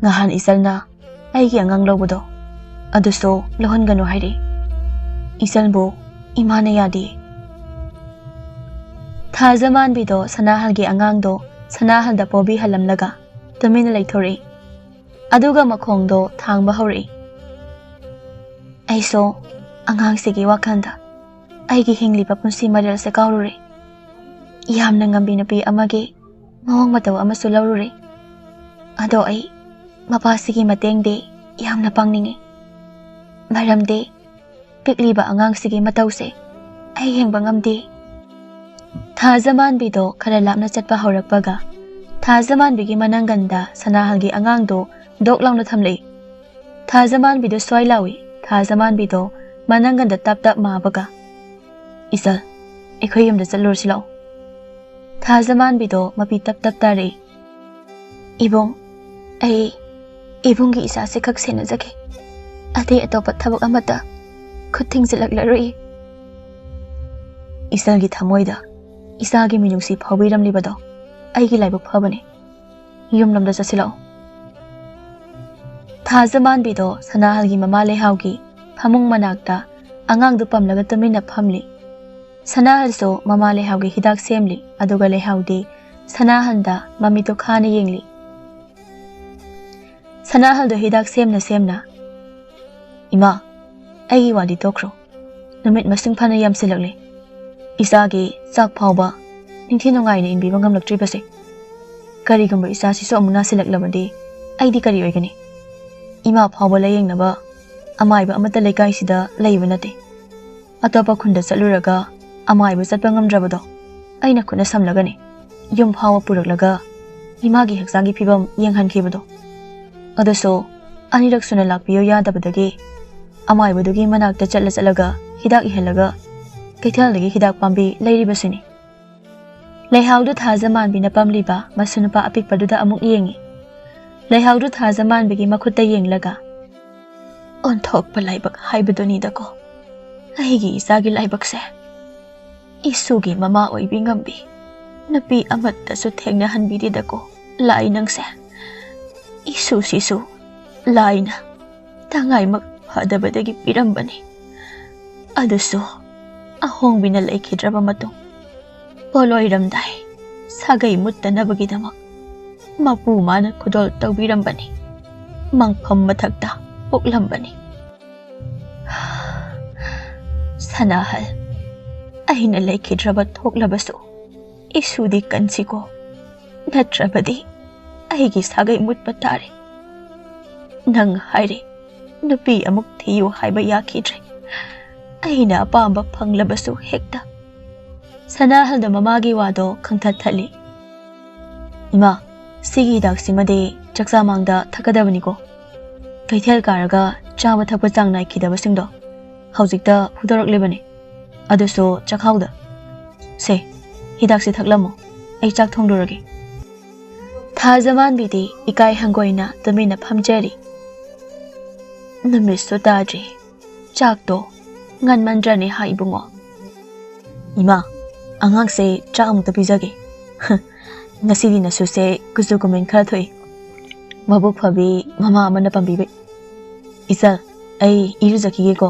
ꯉꯍꯥꯟ ꯏꯆꯜꯅ ꯑꯩꯒꯤ ꯑꯉꯥꯡ ꯂꯧꯕꯗꯣ, ꯑꯗꯨꯁꯨ ꯂꯧꯍꯟꯒꯅꯨ ꯍꯥꯏꯔꯛꯏ꯫ ꯏꯆꯜꯕꯨ ꯏꯃꯥꯅ ꯌꯥꯗꯦ꯫" ꯊꯥꯖꯃꯥꯟꯕꯤꯗꯣ ꯁꯅꯥꯍꯜꯒꯤ ꯑꯉꯥꯡꯗꯣ ꯁꯅꯥꯍꯜꯗ ꯄꯣꯕꯤꯍꯜꯂꯝꯂꯒ ꯇꯨꯃꯤꯟꯅ ꯂꯩꯊꯣꯔꯛꯏ꯫ ꯑꯗꯨꯒ ꯃꯈꯣꯡꯗꯣ ꯊꯥꯡꯕ ꯍꯧꯔꯛꯏ꯫ ꯑꯩꯁꯨ ꯑꯉꯥꯡꯁꯤꯒꯤ ꯋꯥꯈꯜꯗ ꯑꯩꯒꯤ ꯍꯤꯡꯂꯤꯕ ꯄꯨꯟꯁꯤ ꯃꯔꯦꯜꯁꯦ ꯀꯥꯎꯔꯨꯔꯦ꯫ ꯌꯥꯝꯅ ꯉꯝꯕꯤ ꯅꯨꯄꯤ ꯑꯃꯒꯤ ꯃꯑꯣꯡ ꯃꯇꯧ ꯑꯃꯁꯨ ꯂꯧꯔꯨꯔꯦ꯫ ꯑꯗꯣ ꯑꯩ ꯃꯄꯥꯁꯤꯒꯤ ꯃꯇꯦꯡꯗꯤ ꯌꯥꯝꯅ ꯄꯥꯡꯅꯤꯡꯏ꯫ ꯃꯔꯝꯗꯤ ꯄꯤꯛꯂꯤꯕ ꯑꯉꯥꯡꯁꯤꯒꯤ ꯃꯇꯧꯁꯦ ꯑꯩ ꯌꯦꯡꯕ ꯉꯝꯗꯦ꯫ ꯊꯥꯖꯃꯥꯟꯕꯤꯗꯣ ꯈꯔ ꯂꯥꯞꯅ ꯆꯠꯄ ꯍꯧꯔꯛꯄꯒ ꯊꯥꯖꯃꯥꯟꯕꯤꯒꯤ ꯃꯅꯪꯒꯟꯗ ꯁꯅꯥꯍꯜꯒꯤ ꯑꯉꯥꯡꯗꯣ ꯗꯣꯛ ꯂꯥꯎꯅ ꯊꯝꯂꯛꯏ꯫ ꯊꯥꯖꯃꯥꯟꯕꯤꯗꯣ ꯁ꯭ꯋꯥꯏ ꯂꯥꯎꯏ꯫ ꯊꯥꯖꯃꯥꯟꯕꯤꯗꯣ ꯃꯅꯪꯒꯟꯗ ꯇꯞ ꯇꯞ ꯃꯥꯕꯒ, "ꯏꯆꯜ, ꯑꯩꯈꯣꯏ ꯌꯨꯝꯗ ꯆꯠꯂꯨꯔꯁꯤ ꯂꯥꯛꯑꯣ꯫" ꯊꯥꯖꯃꯥꯟꯕꯤꯗꯣ ꯃꯄꯤ ꯇꯞ ꯇꯞ ꯇꯥꯔꯛꯏ꯫ "ꯏꯕꯨꯡ, ꯑꯩ ꯏꯕꯨꯡꯒꯤ ꯏꯆꯥꯁꯦ ꯈꯛ ꯁꯦꯟꯅꯖꯒꯦ꯫ ꯑꯇꯩ ꯑꯇꯣꯞꯄ ꯊꯕꯛ ꯑꯃꯠꯇ ꯈꯨꯠ ꯊꯤꯡꯖꯤꯜꯂꯛꯂꯔꯣꯏ꯫" ꯏꯆꯜꯒꯤ ꯊꯃꯣꯏꯗ ꯏꯆꯥꯒꯤ ꯃꯤꯅꯨꯡꯁꯤ ꯐꯥꯎꯕꯤꯔꯝꯂꯤꯕꯗꯣ ꯑꯩꯒꯤ ꯂꯥꯏꯕꯛ ꯐꯕꯅꯤ꯫ ꯌꯨꯝꯂꯣꯝꯗ ꯆꯠꯁꯤꯜꯂꯛꯑꯣ꯫ ꯊꯥꯖꯃꯥꯟꯕꯤꯗꯣ ꯁꯅꯥꯍꯜꯒꯤ ꯃꯃꯥ ꯂꯩꯍꯥꯎꯒꯤ ꯐꯃꯨꯡ ꯃꯅꯥꯛꯇ ꯑꯉꯥꯡꯗꯨ ꯄꯝꯂꯒ ꯇꯨꯃꯤꯟꯅ ꯐꯝꯂꯤ꯫ ꯁꯅꯥꯍꯜꯁꯨ ꯃꯃꯥ ꯂꯩꯍꯥꯎꯒꯤ ꯍꯤꯗꯥꯛ ꯁꯦꯝꯂꯤ, ꯑꯗꯨꯒ ꯂꯩꯍꯥꯎꯗꯤ ꯁꯅꯥꯍꯜꯗ ꯃꯃꯤꯠꯇꯨ ꯈꯥꯅ ꯌꯦꯡꯂꯤ꯫ ꯁꯅꯥꯍꯜꯗꯣ ꯍꯤꯗꯥꯛ ꯁꯦꯝꯅ ꯁꯦꯝꯅ, "ꯏꯃꯥ, ꯑꯩꯒꯤ ꯋꯥꯗꯤ ꯇꯣꯛꯈ꯭ꯔꯣ꯫ ꯅꯨꯃꯤꯠ ꯃꯁꯤꯡ ꯐꯅ ꯌꯥꯝꯁꯤꯜꯂꯛꯂꯦ꯫ ꯏꯆꯥꯒꯤ ꯆꯥꯛ ꯐꯥꯎꯕ ꯅꯤꯡꯊꯤ ꯅꯨꯡꯉꯥꯏꯅ ꯏꯟꯕꯤꯕ ꯉꯝꯂꯛꯇ꯭ꯔꯤꯕꯁꯦ꯫ ꯀꯔꯤꯒꯨꯝꯕ ꯏꯆꯥꯁꯤꯁꯨ ꯑꯃꯨꯛ ꯅꯥꯁꯤꯜꯂꯛꯂꯕꯗꯤ ꯑꯩꯗꯤ ꯀꯔꯤ ꯑꯣꯏꯒꯅꯤ? ꯏꯃꯥ ꯐꯥꯎꯕ ꯂꯥꯌꯦꯡꯅꯕ ꯑꯃꯥꯏꯕ ꯑꯃꯠꯇ ꯂꯩꯀꯥꯏꯁꯤꯗ ꯂꯩꯕ ꯅꯠꯇꯦ꯫ ꯑꯇꯣꯞꯄ ꯈꯨꯟꯗ ꯆꯠꯂꯨꯔꯒ ꯑꯃꯥꯏꯕ ꯆꯠꯄ ꯉꯝꯗ꯭ꯔꯕꯗꯣ ꯑꯩꯅ ꯈꯨꯠꯅ ꯁꯝꯂꯒꯅꯤ ꯌꯨꯝ ꯐꯥꯎꯕ ꯄꯨꯔꯛꯂꯒ ꯏꯃꯥꯒꯤ ꯍꯛꯆꯥꯡꯒꯤ ꯐꯤꯕꯝ ꯌꯦꯡꯍꯟꯈꯤꯕꯗꯣ꯫ ꯑꯗꯨꯁꯨ ꯑꯅꯤꯔꯛ ꯁꯨꯅ ꯂꯥꯛꯄꯤꯌꯨ ꯌꯥꯗꯕꯗꯒꯤ ꯑꯃꯥꯏꯕꯗꯨꯒꯤ ꯃꯅꯥꯛꯇ ꯆꯠꯂ ꯆꯠꯂꯒ ꯍꯤꯗꯥꯛ ꯏꯍꯜꯂꯒ ꯀꯩꯊꯦꯜꯗꯒꯤ ꯍꯤꯗꯥꯛ ꯄꯥꯝꯕꯤ ꯂꯩꯔꯤꯕꯁꯤꯅꯤ꯫ ꯂꯩꯍꯥꯎꯗꯨ ꯊꯥꯖ ꯃꯥꯟꯕꯤꯅ ꯄꯝꯂꯤꯕ ꯃꯁꯨ ꯅꯨꯄꯥ ꯑꯄꯤꯛꯄꯗꯨꯗ ꯑꯃꯨꯛ ꯌꯦꯡꯉꯤ꯫ ꯂꯩꯍꯥꯎꯗꯨ ꯊꯥꯖ ꯃꯥꯟꯕꯤꯒꯤ ꯃꯈꯨꯠꯇ ꯌꯦꯡꯂꯒ, "ꯑꯣꯟꯊꯣꯛꯄ ꯂꯥꯏꯕꯛ ꯍꯥꯏꯕꯗꯨꯅꯤꯗꯀꯣ ꯑꯩꯒꯤ ꯏꯆꯥꯒꯤ ꯂꯥꯏꯕꯛꯁꯦ꯫ ꯏꯁꯨꯒꯤ ꯃꯃꯥ ꯑꯣꯏꯕꯤ ꯉꯝꯕꯤ ꯅꯨꯄꯤ ꯑꯃꯠꯇꯁꯨ ꯊꯦꯡꯅꯍꯟꯕꯤꯗꯦꯗꯀꯣ ꯂꯥꯏ ꯅꯪꯁꯦ꯫ ꯏꯁꯨꯁꯤꯁꯨ ꯂꯥꯏꯅ ꯇꯉꯥꯏꯃꯛ ꯐꯗꯕꯗꯒꯤ ꯄꯤꯔꯝꯕꯅꯤ꯫ ꯑꯗꯨꯁꯨ ꯑꯍꯣꯡꯕꯤꯅ ꯂꯩꯈꯤꯗ꯭ꯔꯕ ꯃꯇꯨꯡ ꯄꯣꯠꯂꯣꯏꯔꯝꯗꯥꯏ ꯁꯥꯒꯩ ꯃꯨꯠꯇꯅꯕꯒꯤꯗꯃꯛ ꯃꯄꯨ ꯃꯥꯅ ꯈꯨꯗꯣꯜ ꯇꯧꯕꯤꯔꯝꯕꯅꯤ꯫ ꯃꯪꯐꯝ ꯃꯊꯛꯇ ꯄꯣꯛꯂꯝꯕꯅꯤ꯫ ꯁꯅꯥꯍꯜ, ꯑꯩꯅ ꯂꯩꯈꯤꯗ꯭ꯔꯕ ꯊꯣꯛꯂꯕꯁꯨ ꯏꯁꯨꯗꯤ ꯀꯟꯁꯤꯀꯣ, ꯅꯠꯇ꯭ꯔꯕꯗꯤ ꯑꯩꯒꯤ ꯁꯥꯒꯩ ꯃꯨꯠꯄ ꯇꯥꯔꯦ꯫ ꯅꯪ ꯍꯥꯏꯔꯦ, ꯅꯨꯄꯤ ꯑꯃꯨꯛ ꯊꯤꯌꯨ ꯍꯥꯏꯕ ꯌꯥꯈꯤꯗ꯭ꯔꯦ꯫ ꯑꯩꯅ ꯑꯄꯥꯝꯕ ꯐꯪꯂꯕꯁꯨ ꯍꯦꯛꯇ" ꯁꯅꯥꯍꯜꯗ ꯃꯃꯥꯒꯤ ꯋꯥꯗꯣ ꯈꯪꯊꯠ ꯊꯠꯂꯤ꯫ "ꯏꯃꯥ, ꯁꯤꯒꯤ ꯍꯤꯗꯥꯛꯁꯤꯃꯗꯤ ꯆꯥꯛꯆꯥ ꯃꯥꯡꯗ ꯊꯛꯀꯗꯕꯅꯤꯀꯣ꯫ ꯀꯩꯊꯦꯜ ꯀꯥꯔꯒ ꯆꯥꯕ ꯊꯛꯄ ꯆꯥꯡ ꯅꯥꯏꯈꯤꯗꯕꯁꯤꯡꯗꯣ ꯍꯧꯖꯤꯛꯇ ꯐꯨꯗꯣꯔꯛꯂꯤꯕꯅꯤ꯫ ꯑꯗꯨꯁꯨ ꯆꯥꯛꯈꯥꯎꯗ꯫ ꯁꯦ, ꯍꯤꯗꯥꯛꯁꯤ ꯊꯛꯂꯝꯃꯣ꯫ ꯑꯩ ꯆꯥꯛ ꯊꯣꯡꯂꯨꯔꯒꯦ꯫" ꯊꯥꯖꯃꯥꯟꯕꯤꯗꯤ ꯏꯀꯥꯏ ꯍꯪꯒꯣꯏꯅ ꯇꯨꯃꯤꯟꯅ ꯐꯝꯖꯔꯤ꯫ ꯅꯨꯃꯤꯠꯁꯨ ꯇꯥꯗ꯭ꯔꯤ꯫ ꯆꯥꯛꯇꯣ ꯉꯟꯃꯟꯗ꯭ꯔꯅꯦ ꯍꯥ ꯏꯕꯨꯡꯉꯣ? "ꯏꯃꯥ, ꯑꯉꯥꯡꯁꯦ ꯆꯥꯛ ꯑꯃꯨꯛꯇ ꯄꯤꯖꯒꯦ꯫ ꯉꯁꯤꯗꯤ ꯅꯁꯨꯁꯦ ꯀꯨꯆꯨ ꯀꯨꯃꯦꯟ ꯈꯔ ꯊꯣꯛꯏ꯫ ꯃꯕꯨꯛ ꯐꯕꯤ ꯃꯃꯥ ꯑꯃꯅ ꯄꯥꯝꯕꯤꯕ꯫ ꯏꯆꯜ, ꯑꯩ ꯏꯔꯨꯖꯈꯤꯒꯦꯀꯣ꯫"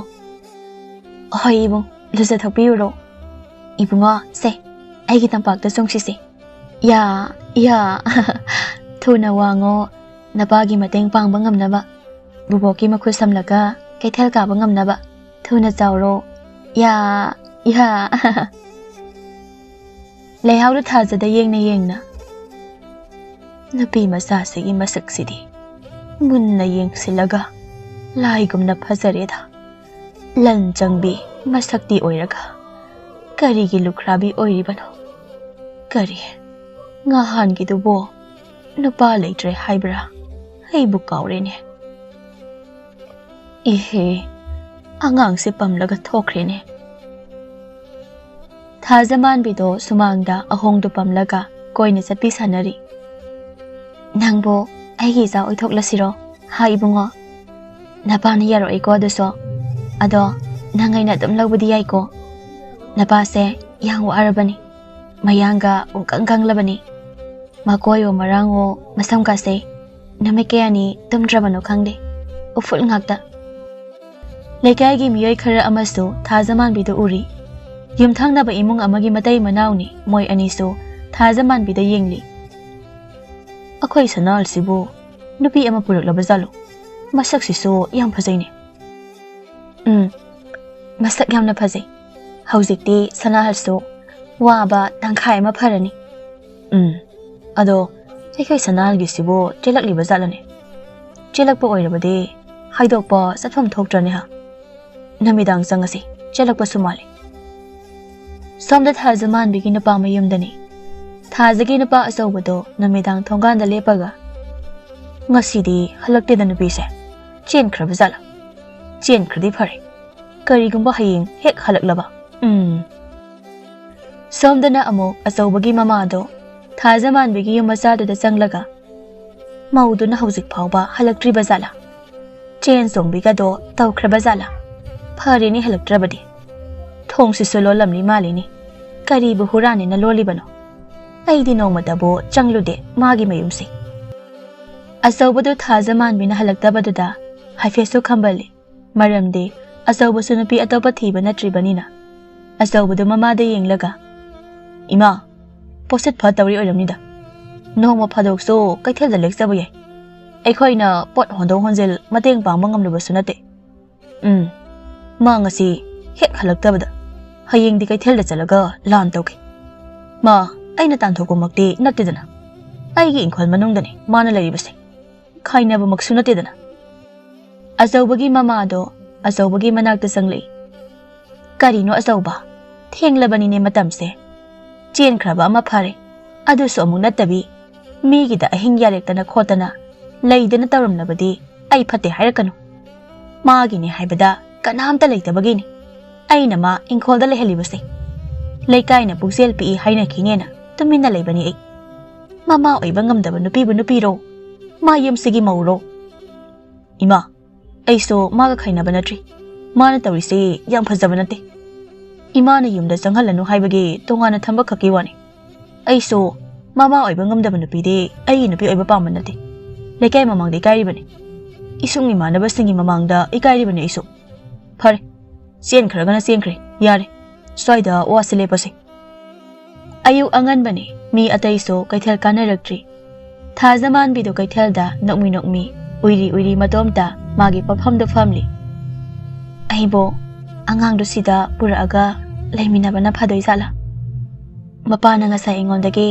"ꯍꯣꯏ ꯏꯕꯨꯡ, ꯂꯨꯖꯊꯣꯛꯄꯤꯔꯨꯔꯣ꯫ ꯏꯕꯨꯡꯉꯣ, ꯁꯦ, ꯑꯩꯒꯤ ꯇꯝꯄꯥꯛꯇ ꯆꯣꯡꯁꯤꯁꯦ꯫ ꯌꯥ, ꯌꯥ꯫" "ꯊꯨꯅ ꯋꯥꯡꯉꯣ, ꯅꯄꯥꯒꯤ ꯃꯇꯦꯡ ꯄꯥꯡꯕ ꯉꯝꯅꯕ꯫ ꯕꯨꯕꯣꯛꯀꯤ ꯃꯈꯨꯠ ꯁꯝꯂꯒ ꯀꯩꯊꯦꯜ ꯀꯥꯕ ꯉꯝꯅꯕ꯫ ꯊꯨꯅ ꯆꯥꯎꯔꯣ꯫ ꯌꯥ, ꯌꯥ꯫" ꯂꯩꯍꯥꯎꯗꯨ ꯊꯥꯖꯗ ꯌꯦꯡꯅ ꯌꯦꯡꯅ, "ꯅꯨꯄꯤ ꯃꯆꯥꯁꯤꯒꯤ ꯃꯁꯛꯁꯤꯗꯤ ꯃꯨꯟꯅ ꯌꯦꯡꯁꯤꯜꯂꯒ ꯂꯥꯏꯒꯨꯝꯅ ꯐꯖꯔꯦꯗ꯫ ꯂꯟ ꯆꯪꯕꯤ ꯃꯁꯛꯇꯤ ꯑꯣꯏꯔꯒ ꯀꯔꯤꯒꯤ ꯂꯨꯈ꯭ꯔꯥꯕꯤ ꯑꯣꯏꯔꯤꯕꯅꯣ? ꯀꯔꯤ, ꯉꯍꯥꯟꯒꯤꯗꯨꯕꯣ ꯅꯨꯄꯥ ꯂꯩꯇ꯭ꯔꯦ ꯍꯥꯏꯕ꯭ꯔꯥ? ꯑꯩꯕꯨ ꯀꯥꯎꯔꯦꯅꯦ꯫ ꯏꯍꯦ, ꯑꯉꯥꯡꯁꯦ ꯄꯝꯂꯒ ꯊꯣꯛꯈ꯭ꯔꯦꯅꯦ꯫ ꯊꯥꯖꯃꯥꯟꯕꯤꯗꯣ ꯁꯨꯃꯥꯡꯗ ꯑꯍꯣꯡꯗꯨ ꯄꯝꯂꯒ ꯀꯣꯏꯅ ꯆꯠꯄꯤ ꯁꯥꯟꯅꯔꯤ꯫ "ꯅꯪꯕꯨ ꯑꯩꯒꯤ ꯏꯆꯥ ꯑꯣꯏꯊꯣꯛꯂꯁꯤꯔꯣ, ꯍꯥ ꯏꯕꯨꯡꯉꯣ?" "ꯅꯄꯥꯅ ꯌꯥꯔꯛꯏꯀꯣ ꯑꯗꯨꯁꯨ꯫ ꯑꯗꯣ ꯅꯪ ꯑꯩꯅ ꯑꯗꯨꯝ ꯂꯧꯕꯗꯤ ꯌꯥꯏꯀꯣ? ꯅꯄꯥꯁꯦ ꯌꯥꯝ ꯋꯥꯔꯕꯅꯤ꯫ ꯃꯌꯥꯡꯒ ꯄꯨꯡꯀꯪ ꯀꯪꯂꯕꯅꯤ꯫ ꯃꯀꯣꯏꯋꯣ ꯃꯔꯥꯡꯋꯣ ꯃꯁꯝꯒꯁꯦ ꯅꯨꯃꯤꯠ ꯀꯌꯥꯅꯤ ꯇꯨꯝꯗ꯭ꯔꯕꯅꯣ ꯈꯪꯗꯦ꯫ ꯎꯐꯨꯜ ꯉꯥꯛꯇ꯫ ꯂꯩꯀꯥꯏꯒꯤ ꯃꯤꯑꯣꯏ ꯈꯔ ꯑꯃꯁꯨ ꯊꯥꯖꯃꯥꯟꯕꯤꯗꯨ ꯎꯔꯤ꯫ ꯌꯨꯝꯊꯪꯅꯕ ꯏꯃꯨꯡ ꯑꯃꯒꯤ ꯃꯇꯩ ꯃꯅꯥꯎꯅꯤ ꯃꯣꯏ ꯑꯅꯤꯁꯨ ꯊꯥꯖꯃꯥꯟꯕꯤꯗ ꯌꯦꯡꯂꯤ꯫ "ꯑꯩꯈꯣꯏ ꯁꯅꯥꯍꯜꯁꯤꯕꯨ ꯅꯨꯄꯤ ꯑꯃ ꯄꯨꯔꯛꯂꯕ ꯖꯥꯠꯂꯣ? ꯃꯁꯛꯁꯤꯁꯨ ꯌꯥꯝ ꯐꯖꯩꯅꯦ꯫" "ꯎꯝ, ꯃꯁꯛ ꯌꯥꯝꯅ ꯐꯖꯩ꯫ ꯍꯧꯖꯤꯛꯇꯤ ꯁꯅꯥꯍꯜꯁꯨ ꯋꯥꯕ ꯇꯪꯈꯥꯏ ꯑꯃ ꯐꯔꯅꯤ꯫" "ꯎꯝ, ꯑꯗꯣ ꯑꯩꯈꯣꯏ ꯁꯅꯥꯍꯜꯒꯤꯁꯤꯕꯨ ꯆꯦꯜꯂꯛꯂꯤꯕ ꯖꯥꯠꯂꯅꯦ? ꯆꯦꯜꯂꯛꯄ ꯑꯣꯏꯔꯕꯗꯤ ꯍꯥꯏꯗꯣꯛꯄ ꯆꯠꯐꯝ ꯊꯣꯛꯇ꯭ꯔꯅꯦ ꯍꯥ? ꯅꯨꯃꯤꯗꯥꯡ ꯆꯪꯉꯁꯤ, ꯆꯦꯜꯂꯛꯄꯁꯨ ꯃꯥꯜꯂꯤ꯫" ꯁꯣꯝꯗ ꯊꯥꯖꯃꯥꯟꯕꯤꯒꯤ ꯅꯨꯄꯥ ꯃꯌꯨꯝꯗꯅꯤ꯫ ꯊꯥꯖꯒꯤ ꯅꯨꯄꯥ ꯑꯆꯧꯕꯗꯣ ꯅꯨꯃꯤꯗꯥꯡ ꯊꯣꯡꯒꯥꯟꯗ ꯂꯦꯞꯄꯒ, "ꯉꯁꯤꯗꯤ ꯍꯜꯂꯛꯇꯦꯗ ꯅꯨꯄꯤꯁꯦ꯫ ꯆꯦꯟꯈ꯭ꯔꯕ ꯖꯥꯠꯂꯥ? ꯆꯦꯟꯈ꯭ꯔꯗꯤ ꯐꯔꯦ꯫ ꯀꯔꯤꯒꯨꯝꯕ ꯍꯌꯦꯡ ꯍꯦꯛ ꯍꯜꯂꯛꯂꯕ, ꯎꯝ꯫" ꯁꯣꯝꯗꯅ ꯑꯃꯨꯛ ꯑꯆꯧꯕꯒꯤ ꯃꯃꯥꯗꯣ ꯊꯥꯖꯃꯥꯟꯕꯤꯒꯤ ꯌꯨꯝ ꯃꯆꯥꯗꯨꯗ ꯆꯪꯂꯒ, "ꯃꯧꯗꯨꯅ ꯍꯧꯖꯤꯛ ꯐꯥꯎꯕ ꯍꯜꯂꯛꯇ꯭ꯔꯤꯕ ꯖꯥꯠꯂꯥ? ꯆꯦꯟ ꯆꯣꯡꯕꯤꯒꯗꯣ ꯇꯧꯈ꯭ꯔꯕ ꯖꯥꯠꯂꯥ? ꯐꯔꯦꯅꯦ ꯍꯜꯂꯛꯇ꯭ꯔꯕꯗꯤ꯫ ꯊꯣꯡꯁꯤꯁꯨ ꯂꯣꯜꯂꯝꯂꯤ ꯃꯥꯜꯂꯤꯅꯦ꯫ ꯀꯔꯤꯕꯨ ꯍꯨꯔꯥꯟꯅꯤꯅ ꯂꯣꯜꯂꯤꯕꯅꯣ? ꯑꯩꯗꯤ ꯅꯣꯡꯃꯇꯕꯨ ꯆꯪꯂꯨꯗꯦ ꯃꯥꯒꯤ ꯃꯌꯨꯝꯁꯦ꯫" ꯑꯆꯧꯕꯗꯨ ꯊꯥꯖꯃꯥꯟꯕꯤꯅ ꯍꯜꯂꯛꯇꯕꯗꯨꯗ ꯍꯥꯏꯐꯦꯠꯁꯨ ꯈꯝꯕꯜꯂꯤ꯫ ꯃꯔꯝꯗꯤ ꯑꯆꯧꯕꯁꯨ ꯅꯨꯄꯤ ꯑꯇꯣꯞꯄ ꯊꯤꯕ ꯅꯠꯇ꯭ꯔꯤꯕꯅꯤꯅ꯫ ꯑꯆꯧꯕꯗꯨ ꯃꯃꯥꯗ ꯌꯦꯡꯂꯒ, "ꯏꯃꯥ, ꯄꯣꯠꯁꯤꯠ ꯐꯠꯇꯕꯒꯤ ꯑꯣꯏꯔꯝꯅꯤꯗ꯫ ꯅꯣꯡꯃ ꯐꯥꯗꯣꯛꯁꯨ ꯀꯩꯊꯦꯜꯗ ꯂꯦꯛꯆꯕ ꯌꯥꯏ꯫ ꯑꯩꯈꯣꯏꯅ ꯄꯣꯠ ꯍꯣꯟꯗꯣꯛ ꯍꯣꯟꯖꯤꯜ ꯃꯇꯦꯡ ꯄꯥꯡꯕ ꯉꯝꯂꯨꯕꯁꯨ ꯅꯠꯇꯦ꯫ ꯎꯝ, ꯃꯥ ꯉꯁꯤ ꯍꯦꯛ ꯍꯜꯂꯛꯇꯕꯗ ꯍꯌꯦꯡꯗꯤ ꯀꯩꯊꯦꯜꯗ ꯆꯠꯂꯒ ꯂꯥꯟ ꯇꯧꯒꯦ꯫ ꯃꯥ ꯑꯩꯅ ꯇꯥꯟꯊꯣꯛꯄꯃꯛꯇꯤ ꯅꯠꯇꯦꯗꯅ꯫ ꯑꯩꯒꯤ ꯏꯪꯈꯣꯜ ꯃꯅꯨꯡꯗꯅꯤ ꯃꯥꯅ ꯂꯩꯔꯤꯕꯁꯦ꯫ ꯈꯥꯏꯅꯕꯃꯛꯁꯨ ꯅꯠꯇꯦꯗꯅ꯫" ꯑꯆꯧꯕꯒꯤ ꯃꯃꯥꯗꯣ ꯑꯆꯧꯕꯒꯤ ꯃꯅꯥꯛꯇ ꯆꯪꯂꯛꯏ꯫ "ꯀꯔꯤꯅꯣ ꯑꯆꯧꯕ? ꯊꯦꯡꯂꯕꯅꯤꯅꯦ ꯃꯇꯝꯁꯦ꯫ ꯆꯦꯟꯈ꯭ꯔꯕ ꯑꯃ ꯐꯔꯦ, ꯑꯗꯨꯁꯨ ꯑꯃꯨꯛ ꯅꯠꯇꯕꯤ, ꯃꯤꯒꯤꯗ ꯑꯍꯤꯡ ꯌꯥꯔꯦꯛꯇꯅ ꯈꯣꯠꯇꯅ ꯂꯩꯗꯅ ꯇꯧꯔꯝꯂꯕꯗꯤ ꯑꯩ ꯐꯠꯇꯦ ꯍꯥꯏꯔꯛꯀꯅꯨ꯫ ꯃꯥꯒꯤꯅꯦ ꯍꯥꯏꯕꯗ ꯀꯅꯥꯝꯇ ꯂꯩꯇꯕꯒꯤꯅꯤ꯫ ꯑꯩꯅ ꯃꯥ ꯏꯪꯈꯣꯜꯗ ꯂꯩꯍꯜꯂꯤꯕꯁꯦ꯫ ꯂꯩꯀꯥꯏꯅ ꯄꯨꯛꯆꯦꯜ ꯄꯤꯛꯏ ꯍꯥꯏꯅꯈꯤꯅꯦꯅ ꯇꯨꯃꯤꯟꯅ ꯂꯩꯕꯅꯤ ꯑꯩ꯫ ꯃꯃꯥ ꯑꯣꯏꯕ ꯉꯝꯗꯕ ꯅꯨꯄꯤꯕꯨ ꯅꯨꯄꯤꯔꯣ? ꯃꯥ ꯌꯨꯝꯁꯤꯒꯤ ꯃꯧꯔꯣ? ꯏꯃꯥ, ꯑꯩꯁꯨ ꯃꯥꯒ ꯈꯥꯏꯅꯕ ꯅꯠꯇ꯭ꯔꯤ꯫ ꯃꯥꯅ ꯇꯧꯔꯤꯁꯤ ꯌꯥꯝ ꯐꯖꯕ ꯅꯠꯇꯦ꯫ ꯏꯃꯥꯅ ꯌꯨꯝꯗ ꯆꯪꯍꯜꯂꯅꯨ ꯍꯥꯏꯕꯒꯤ ꯇꯣꯉꯥꯟꯅ ꯊꯝꯕ ꯈꯛꯀꯤ ꯋꯥꯅꯤ꯫ ꯑꯩꯁꯨ ꯃꯃꯥ ꯑꯣꯏꯕ ꯉꯝꯗꯕ ꯅꯨꯄꯤꯗꯤ ꯑꯩꯒꯤ ꯅꯨꯄꯤ ꯑꯣꯏꯕ ꯄꯥꯝꯕ ꯅꯠꯇꯦ꯫ ꯂꯩꯀꯥꯏ ꯃꯃꯥꯡꯗ ꯏꯀꯥꯏꯔꯤꯕꯅꯤ꯫ ꯏꯁꯨꯡ ꯏꯃꯥꯟꯅꯕꯁꯤꯡꯒꯤ ꯃꯃꯥꯡꯗ ꯏꯀꯥꯏꯔꯤꯕꯅꯤ ꯑꯩꯁꯨ꯫ ꯐꯔꯦ, ꯆꯦꯟꯈ꯭ꯔꯒꯅ ꯆꯦꯟꯈ꯭ꯔꯦ, ꯌꯥꯔꯦ꯫ ꯁ꯭ꯋꯥꯏꯗ ꯋꯥꯁꯤ ꯂꯦꯞꯄꯁꯤ꯫ ꯑꯌꯨꯛ ꯑꯉꯟꯕꯅꯤ, ꯃꯤ ꯑꯇꯩꯁꯨ ꯀꯩꯊꯦꯜ ꯀꯥꯅꯔꯛꯇ꯭ꯔꯤ꯫ ꯊꯥꯖꯃꯥꯟꯕꯤꯗꯨ ꯀꯩꯊꯦꯜꯗ ꯅꯣꯛꯃꯤ ꯅꯣꯛꯃꯤ, ꯎꯏꯔꯤ ꯎꯏꯔꯤ ꯃꯇꯣꯝꯇ ꯃꯥꯒꯤ ꯄꯣꯠꯐꯝꯗꯨ ꯐꯝꯂꯤ꯫ "ꯑꯩꯕꯨ ꯑꯉꯥꯡꯗꯨ ꯁꯤꯗ ꯄꯨꯔꯛꯑꯒ ꯂꯩꯃꯤꯟꯅꯕꯅ ꯐꯗꯣꯏꯖꯥꯠꯂꯥ? ꯃꯄꯥꯅ ꯉꯁꯥꯏ ꯑꯩꯉꯣꯟꯗꯒꯤ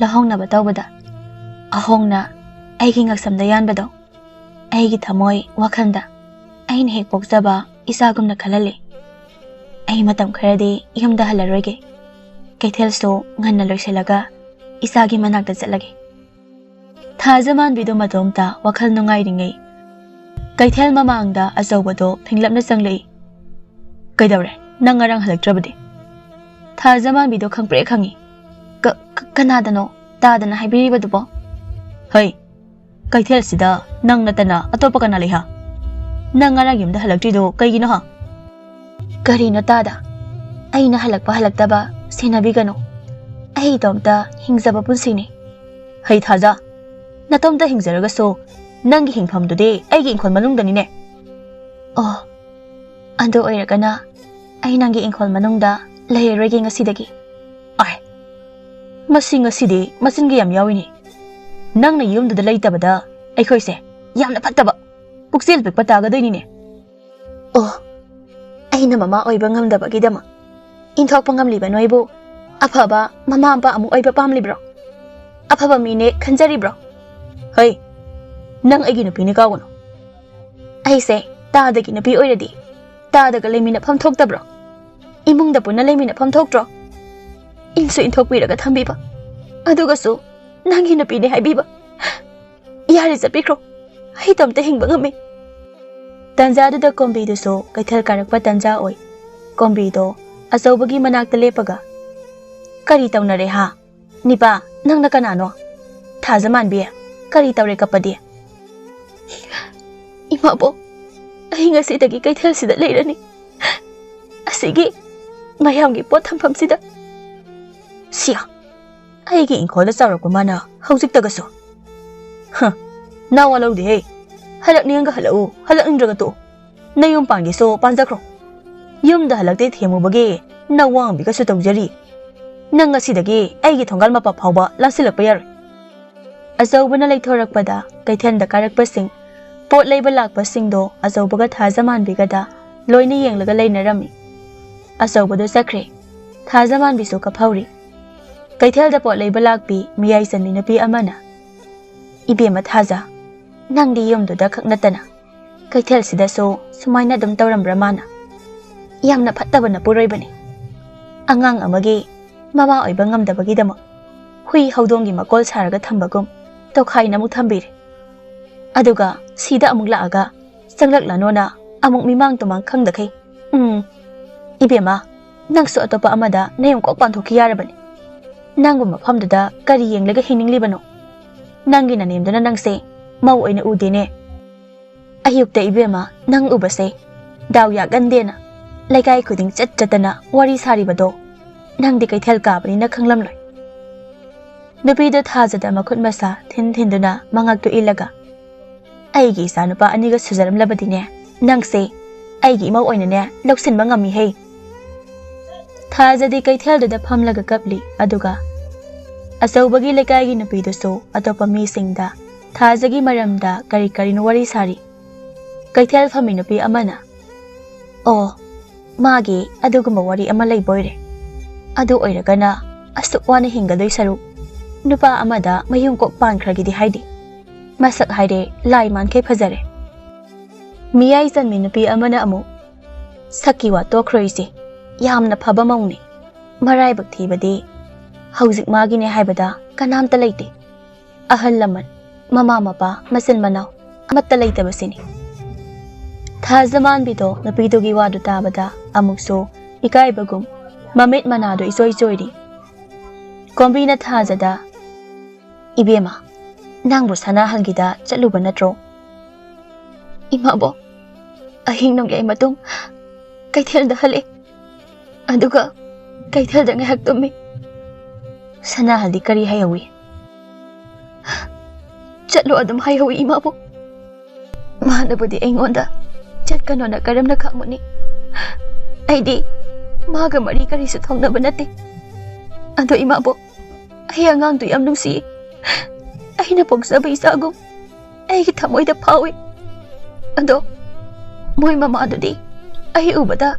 ꯂꯧꯍꯧꯅꯕ ꯇꯧꯕꯗ ꯑꯍꯣꯡꯅ ꯑꯩꯒꯤ ꯉꯛꯁꯝꯗ ꯌꯥꯟꯕꯗꯣ, ꯑꯩꯒꯤ ꯊꯃꯣꯏ ꯋꯥꯈꯜꯗ ꯑꯩꯅ ꯍꯦꯛ ꯄꯣꯛꯆꯕ ꯏꯆꯥꯒꯨꯝꯅ ꯈꯜꯍꯜꯂꯤ꯫ ꯑꯩ ꯃꯇꯝ ꯈꯔꯗꯤ ꯌꯨꯝꯗ ꯍꯜꯂꯔꯣꯏꯒꯦ꯫ ꯀꯩꯊꯦꯜꯁꯨ ꯉꯟꯅ ꯂꯣꯏꯁꯤꯜꯂꯒ ꯏꯆꯥꯒꯤ ꯃꯅꯥꯛꯇ ꯆꯠꯂꯒꯦ꯫" ꯊꯥꯖꯃꯥꯟꯕꯤꯗꯣ ꯃꯇꯣꯝꯇ ꯋꯥꯈꯜ ꯅꯨꯡꯉꯥꯏꯔꯤꯉꯩ ꯀꯩꯊꯦꯜ ꯃꯃꯥꯡꯗ ꯑꯆꯧꯕꯗꯣ ꯐꯤꯡꯂꯞꯅ ꯆꯪꯂꯛꯏ꯫ "ꯀꯩꯗꯧꯔꯦ? ꯅꯪ ꯉꯔꯥꯡ ꯍꯜꯂꯛꯇ꯭ꯔꯕꯗꯤ?" ꯊꯥꯖꯃꯥꯟꯕꯤꯗꯣ ꯈꯪꯄ꯭ꯔꯦꯛ ꯈꯪꯉꯤ꯫ "ꯀ-, ꯀ-, ꯀꯅꯥꯗꯅꯣ ꯇꯥꯗꯅ ꯍꯥꯏꯕꯤꯔꯤꯕꯗꯨꯕꯣ?" "ꯍꯩ, ꯀꯩꯊꯦꯜꯁꯤꯗ ꯅꯪ ꯅꯠꯇꯅ ꯑꯇꯣꯞꯄ ꯀꯅꯥ ꯂꯩ ꯍꯥ? ꯅꯪ ꯉꯔꯥꯡ ꯌꯨꯝꯗ ꯍꯜꯂꯛꯇ꯭ꯔꯤꯗꯣ ꯀꯩꯒꯤꯅꯣ ꯍꯥ?" "ꯀꯔꯤꯅꯣ ꯇꯥꯗ? ꯑꯩꯅ ꯍꯜꯂꯛꯄ ꯍꯜꯂꯛꯇꯕ ꯁꯦꯟꯅꯕꯤꯒꯅꯨ꯫ ꯑꯩ ꯏꯇꯣꯝꯇ ꯍꯤꯡꯖꯕ ꯄꯨꯟꯁꯤꯅꯤ꯫" "ꯍꯩ ꯊꯥꯖ, ꯅꯇꯣꯝꯇ ꯍꯤꯡꯖꯔꯒꯁꯨ ꯅꯪꯒꯤ ꯍꯤꯡꯐꯝꯗꯨꯗꯤ ꯑꯩꯒꯤ ꯏꯪꯈꯣꯜ ꯃꯅꯨꯡꯗꯅꯤꯅꯦ꯫" "ꯑꯣ, ꯑꯗꯨ ꯑꯣꯏꯔꯒꯅ ꯑꯩ ꯅꯪꯒꯤ ꯏꯪꯈꯣꯜ ꯃꯅꯨꯡꯗ ꯂꯩꯔꯔꯣꯏꯒꯦ ꯉꯁꯤꯗꯒꯤ꯫" "ꯑꯥꯏ, ꯃꯁꯤ ꯉꯁꯤꯗꯤ ꯃꯆꯤꯟꯒ ꯌꯥꯝ ꯌꯥꯎꯏꯅꯦ꯫ ꯅꯪꯅ ꯌꯨꯝꯗꯨꯗ ꯂꯩꯇꯕꯗ ꯑꯩꯈꯣꯏꯁꯦ ꯌꯥꯝꯅ ꯐꯠꯇꯕ, ꯄꯨꯛꯆꯦꯜ ꯄꯤꯛꯄ ꯇꯥꯒꯗꯣꯏꯅꯤꯅꯦ꯫" "ꯑꯣ, ꯑꯩꯅ ꯃꯃꯥ ꯑꯣꯏꯕ ꯉꯝꯗꯕꯒꯤꯗꯃꯛ ꯏꯟꯊꯣꯛꯄ ꯉꯝꯂꯤꯕ ꯅꯣꯏꯕꯨ ꯑꯐꯕ ꯃꯃꯥ ꯃꯄꯥ ꯑꯃ ꯑꯣꯏꯕ ꯄꯥꯝꯂꯤꯕ꯭ꯔꯣ? ꯑꯐꯕ ꯃꯤꯅꯦ ꯈꯟꯖꯔꯤꯕ꯭ꯔꯣ?" "ꯍꯩ, ꯅꯪ ꯑꯩꯒꯤ ꯅꯨꯄꯤꯅꯤ ꯀꯥꯎꯒꯅꯨ꯫" "ꯑꯩꯁꯦ ꯇꯥꯗꯒꯤ ꯅꯨꯄꯤ ꯑꯣꯏꯔꯗꯤ ꯇꯥꯗꯒ ꯂꯩꯃꯤꯟꯅꯐꯝ ꯊꯣꯛꯇꯕ꯭ꯔꯣ? ꯏꯃꯨꯡꯗ ꯄꯨꯟꯅ ꯂꯩꯃꯤꯟꯅꯐꯝ ꯊꯣꯛꯇ꯭ꯔꯣ? ꯏꯟꯁꯨ ꯏꯟꯊꯣꯛꯄꯤꯔꯒ ꯊꯝꯕꯤꯕ, ꯑꯗꯨꯒꯁꯨ ꯅꯪꯒꯤ ꯅꯨꯄꯤꯅꯦ ꯍꯥꯏꯕꯤꯕ꯫ ꯌꯥꯔꯦ, ꯆꯠꯄꯤꯈ꯭ꯔꯣ꯫ ꯑꯩ ꯏꯇꯣꯝꯇ ꯍꯤꯡꯕ ꯉꯝꯃꯤ꯫" ꯇꯟꯖꯥꯗꯨꯗ ꯀꯣꯝꯕꯤꯗꯨꯁꯨ ꯀꯩꯊꯦꯜ ꯀꯥꯔꯛꯄ ꯇꯟꯖꯥ ꯑꯣꯏ꯫ ꯀꯣꯝꯕꯤꯗꯣ ꯑꯆꯧꯕꯒꯤ ꯃꯅꯥꯛꯇ ꯂꯦꯞꯄꯒ, "ꯀꯔꯤ ꯇꯧꯅꯔꯦ ꯍꯥ? ꯅꯤꯄꯥ, ꯅꯪꯅ ꯀꯅꯥꯅꯣ? ꯊꯥꯖꯃꯥꯟꯕꯤ, ꯀꯔꯤ ꯇꯧꯔꯦ ꯀꯞꯄꯗꯤ?" "ꯏꯃꯥꯕꯣꯛ, ꯑꯩ ꯉꯁꯤꯗꯒꯤ ꯀꯩꯊꯦꯜꯁꯤꯗ ꯂꯩꯔꯅꯤ꯫ ꯑꯁꯤꯒꯤ ꯃꯌꯥꯝꯒꯤ ꯄꯣꯠ ꯊꯝꯐꯝꯁꯤꯗ꯫" "ꯁꯤꯌꯥ, ꯑꯩꯒꯤ ꯏꯪꯈꯣꯜꯗ ꯆꯥꯎꯔꯛꯄ ꯃꯥꯅ ꯍꯧꯖꯤꯛꯇꯒꯁꯨ꯫ ꯍ, ꯅꯋꯥ ꯂꯧꯗꯦꯍꯦ꯫ ꯍꯜꯂꯛꯅꯤꯡꯉꯒ ꯍꯜꯂꯛꯎ, ꯍꯜꯂꯛꯅꯤꯡꯗ꯭ꯔꯒ ꯇꯣꯛꯎ꯫ ꯅꯌꯨꯝ ꯄꯥꯟꯒꯦꯁꯨ ꯄꯥꯟꯖꯈ꯭ꯔꯣ꯫ ꯌꯨꯝꯗ ꯍꯜꯂꯛꯇꯦ ꯊꯦꯝꯃꯨꯕꯒꯤ ꯅꯋꯥꯡꯕꯤꯒꯁꯨ ꯇꯧꯖꯔꯤ꯫ ꯅꯪ ꯉꯁꯤꯗꯒꯤ ꯑꯩꯒꯤ ꯊꯣꯡꯒꯥꯜ ꯃꯄꯥ ꯐꯥꯎꯕ ꯂꯥꯟꯁꯤꯜꯂꯛꯄ ꯌꯥꯔꯣꯏ꯫" ꯑꯆꯧꯕꯅ ꯂꯩꯊꯣꯔꯛꯄꯗ ꯀꯩꯊꯦꯜꯗ ꯀꯥꯔꯛꯄꯁꯤꯡ, ꯄꯣꯠ ꯂꯩꯕ ꯂꯥꯛꯄꯁꯤꯡꯗꯣ ꯑꯆꯧꯕꯒ ꯊꯥꯖꯃꯥꯟꯕꯤꯒꯗ ꯂꯣꯏꯅ ꯌꯦꯡꯂꯒ ꯂꯩꯅꯔꯝꯃꯤ꯫ ꯑꯆꯧꯕꯗꯣ ꯆꯠꯈ꯭ꯔꯦ꯫ ꯊꯥꯖꯃꯥꯟꯕꯤꯁꯨ ꯀꯞꯍꯧꯔꯤ꯫ ꯀꯩꯊꯦꯜꯗ ꯄꯣꯠ ꯂꯩꯕ ꯂꯥꯛꯄꯤ ꯃꯤꯌꯥꯏ ꯆꯟꯕꯤ ꯅꯨꯄꯤ ꯑꯃꯅ, "ꯏꯕꯦꯝꯃ ꯊꯥꯖ, ꯅꯪꯗꯤ ꯌꯨꯝꯗꯨꯗ ꯈꯛ ꯅꯠꯇꯅ ꯀꯩꯊꯦꯜꯁꯤꯗꯁꯨ ꯁꯨꯃꯥꯏꯅ ꯑꯗꯨꯝ ꯇꯧꯔꯝꯕ꯭ꯔꯥ ꯃꯥꯅ? ꯌꯥꯝꯅ ꯐꯠꯇꯕ ꯅꯄꯨꯔꯣꯏꯕꯅꯤ꯫ ꯑꯉꯥꯡ ꯑꯃꯒꯤ ꯃꯃꯥ ꯑꯣꯏꯕ ꯉꯝꯗꯕꯒꯤꯗꯃꯛ ꯍꯨꯏ ꯍꯧꯗꯣꯡꯒꯤ ꯃꯀꯣꯜ ꯁꯥꯔꯒ ꯊꯝꯕꯒꯨꯝ ꯇꯣꯈꯥꯏꯅ ꯑꯃꯨꯛ ꯊꯝꯕꯤꯔꯦ꯫ ꯑꯗꯨꯒ ꯁꯤꯗ ꯑꯃꯨꯛ ꯂꯥꯛꯑꯒ ꯆꯪꯂꯛꯂꯅꯣꯅ ꯑꯃꯨꯛ ꯃꯤꯃꯥꯡ ꯇꯨꯃꯥꯡ ꯈꯪꯗꯈꯩ꯫ ꯎꯝ, ꯏꯕꯦꯝꯃ, ꯅꯪꯁꯨ ꯑꯇꯣꯞꯄ ꯑꯃꯗ ꯅꯌꯨꯝ ꯀꯣꯛ ꯄꯥꯟꯊꯣꯛꯈꯤ ꯌꯥꯔꯕꯅꯤ꯫ ꯅꯪꯕꯨ ꯃꯐꯝꯗꯨꯗ ꯀꯔꯤ ꯌꯦꯡꯂꯒ ꯍꯤꯡꯅꯤꯡꯂꯤꯕꯅꯣ? ꯅꯪꯒꯤ ꯅꯅꯦꯝꯗꯨꯅ ꯅꯪꯁꯦ ꯃꯧ ꯑꯣꯏꯅ ꯎꯗꯦꯅꯦ꯫ ꯑꯌꯨꯛꯇ ꯏꯕꯦꯝꯃ ꯅꯪ ꯎꯕꯁꯦ ꯗꯥꯎ ꯌꯥꯒꯟꯗꯦꯅ ꯂꯩꯀꯥꯏ ꯈꯨꯗꯤꯡ ꯆꯠ ꯆꯠꯇꯅ ꯋꯥꯔꯤ ꯁꯥꯔꯤꯕꯗꯣ ꯅꯪꯗꯤ ꯀꯩꯊꯦꯜ ꯀꯥꯕꯅꯤꯅ ꯈꯪꯂꯝꯂꯣꯏ꯫" ꯅꯨꯄꯤꯗꯣ ꯊꯥꯖꯗ ꯃꯈꯨꯠ ꯃꯁꯥ ꯊꯤꯟ ꯊꯤꯟꯗꯨꯅ ꯃꯉꯛꯇꯨ ꯏꯜꯂꯒ, "ꯑꯩꯒꯤ ꯏꯆꯥꯅꯨꯄꯥ ꯑꯅꯤꯒ ꯁꯨꯖꯔꯝꯂꯕꯗꯤꯅꯦ, ꯅꯪꯁꯦ ꯑꯩꯒꯤ ꯏꯃꯧ ꯑꯣꯏꯅꯅꯦ ꯂꯧꯁꯤꯟꯕ ꯉꯝꯃꯤꯍꯦ꯫" ꯊꯥꯖꯗꯤ ꯀꯩꯊꯦꯜꯗꯨꯗ ꯐꯝꯂꯒ ꯀꯞꯂꯤ꯫ ꯑꯗꯨꯒ ꯑꯆꯧꯕꯒꯤ ꯂꯩꯀꯥꯏꯒꯤ ꯅꯨꯄꯤꯗꯨꯁꯨ ꯑꯇꯣꯞꯄ ꯃꯤꯁꯤꯡꯗ ꯊꯥꯖꯒꯤ ꯃꯔꯝꯗ ꯀꯔꯤ ꯀꯔꯤꯅꯣ ꯋꯥꯔꯤ ꯁꯥꯔꯤ꯫ ꯀꯩꯊꯦꯜ ꯐꯝꯃꯤ ꯅꯨꯄꯤ ꯑꯃꯅ, "ꯑꯣ, ꯃꯥꯒꯤ ꯑꯗꯨꯒꯨꯝꯕ ꯋꯥꯔꯤ ꯑꯃ ꯂꯩꯕꯣꯏꯔꯦ꯫ ꯑꯗꯨ ꯑꯣꯏꯔꯒꯅ ꯑꯁꯨꯛ ꯋꯥꯅ ꯍꯤꯡꯒꯗꯣꯏ ꯁꯔꯨꯛ ꯅꯨꯄꯥ ꯑꯃꯗ ꯃꯌꯨꯝ ꯀꯣꯛ ꯄꯥꯟꯈ꯭ꯔꯒꯦꯗꯤ ꯍꯥꯏꯗꯦ꯫ ꯃꯁꯛ ꯍꯥꯏꯔꯦ ꯂꯥꯏ ꯃꯥꯟꯈꯩ ꯐꯖꯔꯦ꯫" ꯃꯤꯌꯥꯏ ꯆꯟꯕꯤ ꯅꯨꯄꯤ ꯑꯃꯅ ꯑꯃꯨꯛ, "ꯁꯛꯀꯤ ꯋꯥ ꯇꯣꯛꯈ꯭ꯔꯣ ꯏꯆꯦ, ꯌꯥꯝꯅ ꯐꯕ ꯃꯧꯅꯤ꯫ ꯃꯔꯥꯏꯕꯛ ꯊꯤꯕꯗꯤ ꯍꯧꯖꯤꯛ ꯃꯥꯒꯤꯅꯦ ꯍꯥꯏꯕꯗ ꯀꯅꯥꯝꯇ ꯂꯩꯇꯦ꯫ ꯑꯍꯜ ꯂꯃꯟ, ꯃꯃꯥ ꯃꯄꯥ, ꯃꯆꯤꯟ ꯃꯅꯥꯎ ꯑꯃꯠꯇ ꯂꯩꯇꯕꯁꯤꯅꯤ꯫" ꯊꯥꯖꯃꯥꯟꯕꯤꯗꯣ ꯅꯨꯄꯤꯗꯨꯒꯤ ꯋꯥꯗꯨ ꯇꯥꯕꯗ ꯑꯃꯨꯛꯁꯨ ꯏꯀꯥꯏꯕꯒꯨꯝ ꯃꯃꯤꯠ ꯃꯅꯥꯗꯨ ꯏꯆꯣꯏ ꯆꯣꯏꯔꯤ꯫ ꯀꯣꯝꯕꯤꯅ ꯊꯥꯖꯗ, "ꯏꯕꯦꯝꯃ, ꯅꯪꯕꯨ ꯁꯅꯥꯍꯜꯒꯤꯗ ꯆꯠꯂꯨꯕ ꯅꯠꯇ꯭ꯔꯣ?" "ꯏꯃꯥꯕꯣꯛ, ꯑꯍꯤꯡ ꯅꯣꯡꯌꯥꯏ ꯃꯇꯨꯡ ꯀꯩꯊꯦꯜꯗ ꯍꯜꯂꯛꯑꯦ꯫ ꯑꯗꯨꯒ ꯀꯩꯊꯦꯜꯗ ꯉꯥꯏꯍꯥꯛ ꯇꯨꯝꯃꯤ꯫" "ꯁꯅꯥꯍꯜꯗꯤ ꯀꯔꯤ ꯍꯥꯏꯍꯧꯏ?" "ꯆꯠꯂꯣ ꯑꯗꯨꯝ ꯍꯥꯏꯍꯧꯏ, ꯏꯃꯥꯕꯣꯛ꯫ ꯃꯥꯅꯕꯨꯗꯤ ꯑꯩꯉꯣꯟꯗ ꯆꯠꯀꯅꯣꯅ ꯀꯔꯝꯅ ꯈꯪꯒꯅꯤ? ꯑꯩꯗꯤ ꯃꯥꯒ ꯃꯔꯤ ꯀꯔꯤꯁꯨ ꯊꯣꯛꯅꯕ ꯅꯠꯇꯦ꯫ ꯑꯗꯣ ꯏꯃꯥꯕꯣꯛ, ꯑꯩ ꯑꯉꯥꯡꯗꯨ ꯌꯥꯝ ꯅꯨꯡꯁꯤꯌꯦ꯫ ꯑꯩꯅ ꯄꯣꯛꯆꯕ ꯏꯆꯥꯒꯨꯝ ꯑꯩꯒꯤ ꯊꯃꯣꯏꯗ ꯐꯥꯎꯏ꯫ ꯑꯗꯣ ꯃꯣꯏ ꯃꯃꯥꯗꯨꯗꯤ ꯑꯩ ꯎꯕꯗ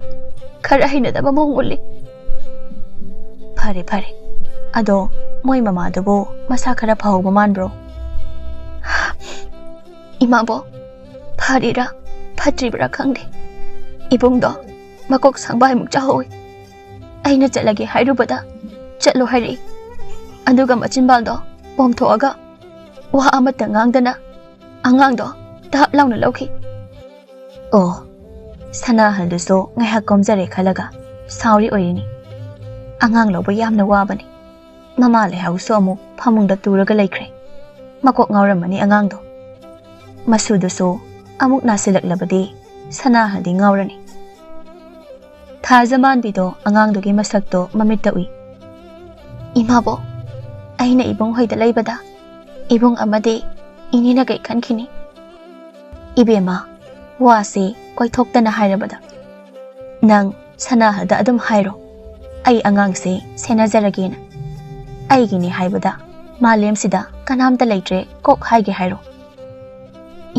ꯈꯔ ꯍꯩꯅꯗꯕ ꯃꯑꯣꯡ ꯎꯠꯂꯤ꯫" "ꯐꯔꯦ, ꯐꯔꯦ꯫ ꯑꯗꯣ ꯃꯣꯏ ꯃꯃꯥꯗꯨꯕꯨ ꯃꯁꯥ ꯈꯔ ꯐꯍꯧꯕ ꯃꯥꯟꯕ꯭ꯔꯣ?" "ꯏꯃꯥꯕꯣꯛ, ꯐꯔꯤꯔꯥ ꯐꯠꯇ꯭ꯔꯤꯕ꯭ꯔꯥ ꯈꯪꯗꯦ꯫ ꯏꯕꯨꯡꯗꯣ ꯃꯀꯣꯛ ꯁꯪꯕꯥꯏꯃꯨꯛ ꯆꯥꯍꯧꯏ꯫ ꯑꯩꯅ ꯆꯠꯂꯒꯦ ꯍꯥꯏꯔꯨꯕꯗ ꯆꯠꯂꯣ ꯍꯥꯏꯔꯛꯏ꯫ ꯑꯗꯨꯒ ꯃꯆꯤꯟꯕꯥꯜꯗꯣ ꯄꯣꯝꯊꯣꯛꯑꯒ ꯋꯥ ꯑꯃꯠꯇ ꯉꯥꯡꯗꯅ ꯑꯉꯥꯡꯗꯣ ꯇꯞ ꯂꯥꯎꯅ ꯂꯧꯈꯤ꯫" ꯑꯣ, ꯁꯅꯥꯍꯜꯗꯨꯁꯨ ꯉꯥꯏꯍꯥꯛ ꯀꯣꯝꯖꯔꯦ ꯈꯜꯂꯒ ꯁꯥꯎꯔꯤ ꯑꯣꯏꯔꯤꯅꯤ꯫ ꯑꯉꯥꯡ ꯂꯧꯕ ꯌꯥꯝꯅ ꯋꯥꯕꯅꯤ꯫ ꯃꯃꯥ ꯂꯩꯍꯧꯁꯨ ꯑꯃꯨꯛ ꯐꯃꯨꯡꯗ ꯇꯨꯔꯒ ꯂꯩꯈ꯭ꯔꯦ꯫ ꯃꯀꯣꯛ ꯉꯥꯎꯔꯝꯃꯅꯤ ꯑꯉꯥꯡꯗꯣ꯫ ꯃꯁꯨꯗꯨꯁꯨ ꯑꯃꯨꯛ ꯅꯥꯁꯤꯜꯂꯛꯂꯕꯗꯤ ꯁꯅꯥꯍꯜꯗꯤ ꯉꯥꯎꯔꯅꯤ꯫ ꯊꯥꯖꯃꯥꯟꯕꯤꯗꯣ ꯑꯉꯥꯡꯗꯨꯒꯤ ꯃꯁꯛꯇꯣ ꯃꯃꯤꯠꯇ ꯎꯏ꯫ "ꯏꯃꯥꯕꯣꯛ, ꯑꯩꯅ ꯏꯕꯨꯡ ꯍꯣꯏꯗ ꯂꯩꯕꯗ ꯏꯕꯨꯡ ꯑꯃꯗꯤ ꯏꯅꯦꯅ ꯀꯩ ꯈꯟꯈꯤꯅꯤ?" "ꯏꯕꯦꯝꯃ, ꯋꯥꯁꯤ ꯀꯣꯏꯊꯣꯛꯇꯅ ꯍꯥꯏꯔꯕꯗ ꯅꯪ ꯁꯅꯥꯍꯜꯗ ꯑꯗꯨꯝ ꯍꯥꯏꯔꯣ, ꯑꯩ ꯑꯉꯥꯡꯁꯦ ꯁꯦꯟꯅꯖꯔꯒꯦꯅ꯫ ꯑꯩꯒꯤꯅꯤ ꯍꯥꯏꯕꯗ ꯃꯥꯂꯦꯝꯁꯤꯗ ꯀꯅꯥꯝꯇ ꯂꯩꯇ꯭ꯔꯦ ꯀꯣꯛ ꯍꯥꯏꯒꯦ ꯍꯥꯏꯔꯣ꯫"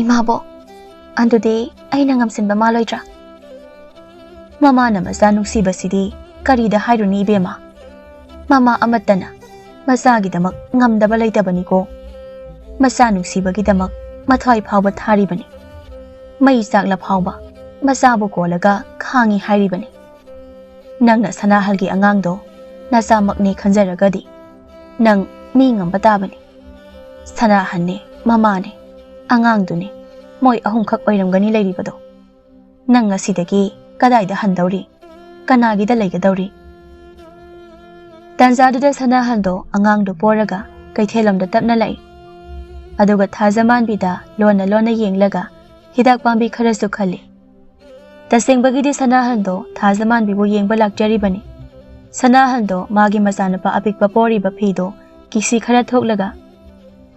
"ꯏꯃꯥꯕꯣꯛ, ꯑꯗꯨꯗꯤ ꯑꯩꯅ ꯉꯝꯁꯤꯟꯕ ꯃꯥꯜꯂꯣꯏꯗ꯭ꯔꯥ?" ꯃꯃꯥꯅ ꯃꯆꯥ ꯅꯨꯡꯁꯤꯕꯁꯤꯗꯤ ꯀꯔꯤꯗ ꯍꯥꯏꯔꯨꯅꯤ ꯏꯕꯦꯝꯃ? ꯃꯃꯥ ꯑꯃꯠꯇꯅ ꯃꯆꯥꯒꯤꯗꯃꯛ ꯉꯝꯗꯕ ꯂꯩꯇꯕꯅꯤꯀꯣ꯫ ꯃꯆꯥ ꯅꯨꯡꯁꯤꯕꯒꯤꯗꯃꯛ ꯃꯊ꯭ꯋꯥꯏ ꯐꯥꯎꯕ ꯊꯥꯔꯤꯕꯅꯤ꯫ ꯃꯩ ꯆꯥꯛꯂ ꯐꯥꯎꯕ ꯃꯆꯥꯕꯨ ꯀꯣꯜꯂꯒ ꯈꯥꯡꯉꯤ ꯍꯥꯏꯔꯤꯕꯅꯤ꯫ ꯅꯪꯅ ꯁꯅꯥꯍꯜꯒꯤ ꯑꯉꯥꯡꯗꯣ ꯅꯆꯥꯃꯛꯅꯦ ꯈꯟꯖꯔꯒꯗꯤ ꯅꯪ ꯃꯤ ꯉꯝꯕ ꯇꯥꯕꯅꯤ꯫ ꯁꯅꯥꯍꯜꯅꯦ, ꯃꯃꯥꯅꯦ, ꯑꯉꯥꯡꯗꯨꯅꯦ, ꯃꯣꯏ ꯑꯍꯨꯝꯈꯛ ꯑꯣꯏꯔꯝꯒꯅꯤ ꯂꯩꯔꯤꯕꯗꯣ꯫ "ꯅꯪ ꯉꯁꯤꯗꯒꯤ ꯀꯗꯥꯏꯗ ꯍꯟꯗꯧꯔꯤ? ꯀꯅꯥꯒꯤꯗ ꯂꯩꯒꯗꯧꯔꯤ?" ꯇꯥꯟꯖꯥꯗꯨꯗ ꯁꯅꯥꯍꯜꯗꯣ ꯑꯉꯥꯡꯗꯨ ꯄꯣꯔꯒ ꯀꯩꯊꯦꯜꯂꯣꯝꯗ ꯇꯞꯅ ꯂꯥꯛꯏ꯫ ꯑꯗꯨꯒ ꯊꯥꯖꯃꯥꯟꯕꯤꯗ ꯂꯣꯟꯅ ꯂꯣꯟꯅ ꯌꯦꯡꯂꯒ ꯍꯤꯗꯥꯛ ꯄꯥꯝꯕꯤ ꯈꯔꯁꯨ ꯈꯜꯂꯤ꯫ ꯇꯁꯦꯡꯕꯒꯤꯗꯤ ꯁꯅꯥꯍꯜꯗꯣ ꯊꯥꯖꯃꯥꯟꯕꯤꯕꯨ ꯌꯦꯡꯕ ꯂꯥꯛꯆꯔꯤꯕꯅꯤ꯫ ꯁꯅꯥꯍꯜꯗꯣ ꯃꯥꯒꯤ ꯃꯆꯥꯅꯨꯄꯥ ꯑꯄꯤꯛꯄ ꯄꯣꯔꯤꯕ ꯐꯤꯗꯣ ꯀꯤꯁꯤ ꯈꯔ ꯊꯣꯛꯂꯒ,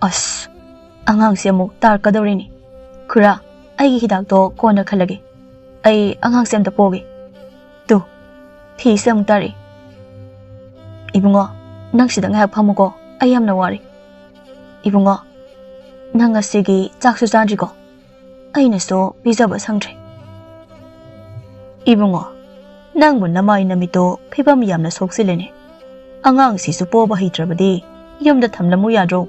"ꯑꯁ, ꯑꯉꯥꯡꯁꯦ ꯑꯃꯨꯛ ꯇꯥꯔꯛꯀꯗꯧꯔꯤꯅꯤ꯫ ꯈꯨꯔꯥ, ꯑꯩꯒꯤ ꯍꯤꯗꯥꯛꯇꯣ ꯀꯣꯟꯅ ꯈꯜꯂꯒꯦ꯫ ꯑꯩ ꯑꯉꯥꯡꯁꯦ ꯑꯝꯇ ꯄꯣꯒꯦ꯫ ꯇꯨ, ꯐꯤꯁꯦ ꯑꯃꯨꯛ ꯇꯥꯔꯛꯏ꯫ ꯏꯕꯨꯡꯉꯣ, ꯅꯪ ꯁꯤꯗ ꯉꯥꯏꯍꯥꯛ ꯐꯝꯃꯨꯀꯣ, ꯑꯩ ꯌꯥꯝꯅ ꯋꯥꯔꯦ꯫ ꯏꯕꯨꯡꯉꯣ, ꯅꯪ ꯉꯁꯤꯒꯤ ꯆꯥꯛꯁꯨ ꯆꯥꯗ꯭ꯔꯤꯀꯣ? ꯑꯩꯅꯁꯨ ꯄꯤꯖꯕ ꯁꯪꯗ꯭ꯔꯦ꯫" "ꯏꯕꯨꯡꯉꯣ, ꯅꯪꯕꯨ ꯅꯃꯥꯏ ꯅꯃꯤꯠꯇꯣ ꯐꯤꯕꯝ ꯌꯥꯝꯅ ꯁꯣꯛꯆꯤꯜꯂꯦꯅꯦ꯫ ꯑꯉꯥꯡꯁꯤꯁꯨ ꯄꯣꯕ ꯍꯩꯇ꯭ꯔꯕꯗꯤ ꯌꯨꯝꯗ ꯊꯝꯂꯝꯃꯨ ꯌꯥꯗ꯭ꯔꯣ?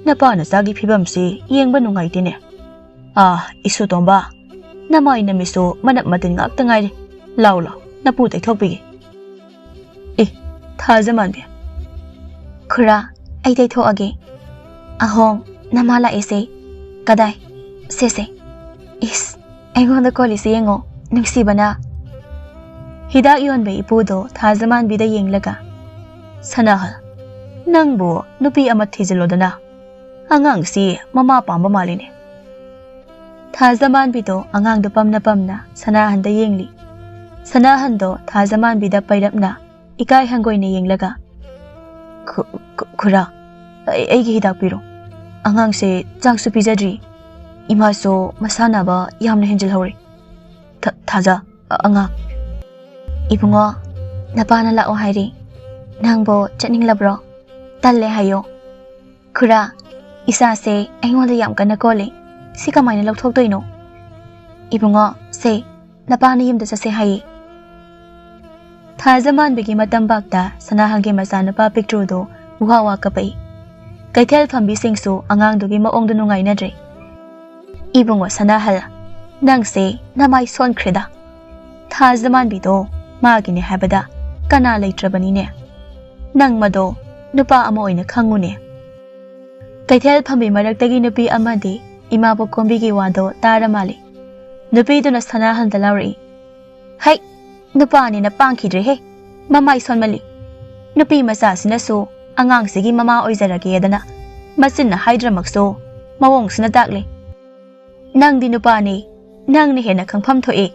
ꯅꯄꯥ ꯅꯆꯥꯒꯤ ꯐꯤꯕꯝꯁꯤ ꯌꯦꯡꯕ ꯅꯨꯡꯉꯥꯏꯇꯦꯅꯦ꯫ ꯑꯥ, ꯏꯁꯨꯇꯣꯝꯕ, ꯅꯃꯥꯏ ꯅꯃꯤꯠꯁꯨ ꯃꯅꯞ ꯃꯇꯤꯟ ꯉꯥꯛꯇ ꯉꯥꯏꯔꯦ꯫ ꯂꯥꯎ ꯂꯥꯎ, ꯅꯄꯨ ꯇꯩꯊꯣꯛꯄꯤꯒꯦ꯫" "ꯑꯦ, ꯊꯥꯖꯃꯥꯟꯕꯤ꯫" "ꯈꯨꯔꯥ, ꯑꯩ ꯇꯩꯊꯣꯛꯑꯒꯦ꯫" "ꯑꯍꯣ, ꯅꯃꯥ ꯂꯥꯛꯑꯦꯁꯦ꯫ ꯀꯗꯥꯏ? ꯁꯦꯁꯦ꯫ ꯏꯁ, ꯑꯩꯉꯣꯟꯗ ꯀꯣꯜꯂꯤꯁꯦ ꯌꯦꯡꯉꯣ, ꯅꯨꯡꯁꯤꯕꯅ꯫" ꯍꯤꯗꯥꯛ ꯌꯣꯟꯕ ꯏꯄꯨꯗꯣ ꯊꯥꯖꯃꯥꯟꯕꯤꯗ ꯌꯦꯡꯂꯒ, "ꯁꯅꯥꯍꯜ, ꯅꯪꯕꯨ ꯅꯨꯄꯤ ꯑꯃ ꯊꯤꯖꯤꯜꯂꯣꯗꯅ꯫ ꯑꯉꯥꯡꯁꯤ ꯃꯃꯥ ꯄꯥꯝꯕ ꯃꯥꯜꯂꯤꯅꯦ꯫" ꯊꯥꯖꯃꯥꯟꯕꯤꯗꯣ ꯑꯉꯥꯡꯗꯣ ꯄꯝꯅ ꯄꯝꯅ ꯁꯅꯥꯍꯟꯗ ꯌꯦꯡꯂꯤ꯫ ꯁꯅꯥꯍꯟꯗꯣ ꯊꯥꯖꯃꯥꯟꯕꯤꯗ ꯄꯩꯔꯞꯅ ꯏꯀꯥꯏ ꯍꯪꯒꯣꯏꯅ ꯌꯦꯡꯂꯒ, "ꯈꯨ-, ꯈꯨ-, ꯈꯨꯔꯥ, ꯑꯩ-, ꯑꯩꯒꯤ ꯍꯤꯗꯥꯛ ꯄꯤꯔꯣ꯫ ꯑꯉꯥꯡꯁꯦ ꯆꯥꯛꯁꯨ ꯄꯤꯖꯗ꯭ꯔꯤ꯫ ꯏꯃꯥꯁꯨ ꯃꯁꯥ ꯅꯥꯕ ꯌꯥꯝꯅ ꯍꯦꯟꯖꯤꯜꯍꯧꯔꯦ꯫ ꯊ-, ꯊꯥꯖ, ꯑ-, ꯑꯉꯥꯡ꯫" "ꯏꯕꯨꯡꯉꯣ, ꯅꯄꯥꯅ ꯂꯥꯛꯑꯣ ꯍꯥꯏꯔꯤ꯫ ꯅꯪꯕꯨ ꯆꯠꯅꯤꯡꯂꯕ꯭ꯔꯣ? ꯇꯜꯂꯦ ꯍꯥꯏꯌꯣ꯫" "ꯈꯨꯔꯥ, ꯏꯆꯥꯁꯦ ꯑꯩꯉꯣꯟꯗ ꯌꯥꯝ ꯀꯟꯅ ꯀꯣꯜꯂꯤ꯫ ꯁꯤ ꯀꯃꯥꯏꯅ ꯂꯧꯊꯣꯛꯇꯣꯏꯅꯣ?" "ꯏꯕꯨꯡꯉꯣ, ꯁꯦ, ꯅꯄꯥꯅ ꯌꯨꯝꯗ ꯆꯠꯁꯦ ꯍꯥꯏꯌꯦ꯫" ꯊꯥꯖꯃꯥꯟꯕꯤꯒꯤ ꯃꯇꯝꯕꯥꯛꯇ ꯁꯅꯥꯍꯜꯒꯤ ꯃꯆꯥꯅꯨꯄꯥ ꯄꯤꯛꯇ꯭ꯔꯨꯗꯣ ꯎꯍꯥ ꯋꯥ ꯀꯞꯄꯛꯏ꯫ ꯀꯩꯊꯦꯜ ꯐꯝꯕꯤꯁꯤꯡꯁꯨ ꯑꯉꯥꯡꯗꯨꯒꯤ ꯃꯑꯣꯡꯗꯨ ꯅꯨꯡꯉꯥꯏꯅꯗ꯭ꯔꯦ꯫ "ꯏꯕꯨꯡꯉꯣ ꯁꯅꯥꯍꯜ, ꯅꯪꯁꯦ ꯅꯃꯥꯏ ꯁꯣꯟꯈ꯭ꯔꯦꯗ꯫ ꯊꯥꯖꯃꯥꯟꯕꯤꯗꯣ ꯃꯥꯒꯤꯅꯦ ꯍꯥꯏꯕꯗ ꯀꯅꯥ ꯂꯩꯇ꯭ꯔꯕꯅꯤꯅꯦ꯫ ꯅꯪ ꯃꯗꯣ ꯅꯨꯄꯥ ꯑꯃ ꯑꯣꯏꯅ ꯈꯪꯉꯨꯅꯦ꯫" ꯀꯩꯊꯦꯜ ꯐꯝꯕꯤ ꯃꯔꯛꯇꯒꯤ ꯅꯨꯄꯤ ꯑꯃꯗꯤ ꯏꯃꯥꯕꯣꯛ ꯀꯣꯝꯕꯤꯒꯤ ꯋꯥꯗꯣ ꯇꯥꯔ ꯃꯥꯜꯂꯤ꯫ ꯅꯨꯄꯤꯗꯨꯅ ꯁꯅꯥꯍꯟꯗ ꯂꯥꯎꯔꯛꯏ꯫ "ꯍꯩ, ꯅꯨꯄꯥꯅꯤꯅ ꯄꯥꯡꯈꯤꯗ꯭ꯔꯦꯍꯦ, ꯃꯃꯥꯏ ꯁꯣꯟꯃꯜꯂꯤ꯫ ꯅꯨꯄꯤ ꯃꯆꯥꯁꯤꯅꯁꯨ ꯑꯉꯥꯡꯁꯤꯒꯤ ꯃꯃꯥ ꯑꯣꯏꯖꯔꯒꯦꯗꯅ ꯃꯆꯤꯟꯅ ꯍꯥꯏꯗ꯭ꯔꯃꯛꯁꯨ ꯃꯑꯣꯡꯁꯤꯅ ꯇꯥꯛꯂꯤ꯫ ꯅꯪꯗꯤ ꯅꯨꯄꯥꯅꯤ, ꯅꯪꯅ ꯍꯦꯟꯅ ꯈꯪꯐꯝ ꯊꯣꯛꯏ꯫"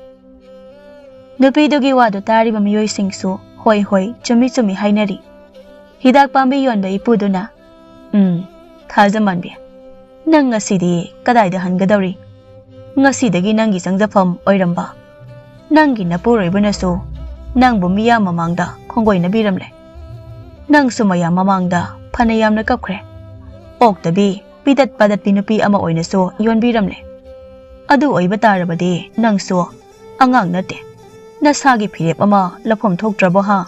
ꯅꯨꯄꯤꯗꯨꯒꯤ ꯋꯥꯗꯨ ꯇꯥꯔꯤꯕ ꯃꯤꯑꯣꯏꯁꯤꯡꯁꯨ "ꯍꯣꯏ ꯍꯣꯏ, ꯆꯨꯝꯃꯤ ꯆꯨꯝꯃꯤ" ꯍꯥꯏꯅꯔꯤ꯫ ꯍꯤꯗꯥꯛ ꯄꯥꯝꯕꯤ ꯌꯣꯟꯕ ꯏꯄꯨꯗꯨꯅ, "ꯎꯝ, ꯊꯥꯖꯃꯥꯟꯕꯤ, ꯅꯪ ꯉꯁꯤꯗꯤ ꯀꯗꯥꯏꯗ ꯍꯟꯒꯗꯧꯔꯤ? ꯉꯁꯤꯗꯒꯤ ꯅꯪꯒꯤ ꯆꯪꯖꯐꯝ ꯑꯣꯏꯔꯝꯕ ꯅꯪꯒꯤ ꯅꯄꯨꯔꯣꯏꯕꯅꯁꯨ ꯅꯪꯕꯨ ꯃꯤꯌꯥꯝ ꯃꯃꯥꯡꯗ ꯈꯣꯡꯒꯣꯏꯅꯕꯤꯔꯝꯂꯦ꯫ ꯅꯪꯁꯨ ꯃꯌꯥꯝ ꯃꯃꯥꯡꯗ ꯐꯅ ꯌꯥꯝꯅ ꯀꯞꯈ꯭ꯔꯦ꯫ ꯑꯣꯛꯇꯕꯤ, ꯄꯤꯗꯠ ꯄꯥꯗꯠꯄꯤ ꯅꯨꯄꯤ ꯑꯃ ꯑꯣꯏꯅꯁꯨ ꯌꯣꯟꯕꯤꯔꯝꯂꯦ꯫ ꯑꯗꯨ ꯑꯣꯏꯕ ꯇꯥꯔꯕꯗꯤ ꯅꯪꯁꯨ ꯑꯉꯥꯡ ꯅꯠꯇꯦ꯫ ꯅꯁꯥꯒꯤ ꯐꯤꯔꯦꯞ ꯑꯃ ꯂꯧꯐꯝ ꯊꯣꯛꯇ꯭ꯔꯕꯣ ꯍꯥ?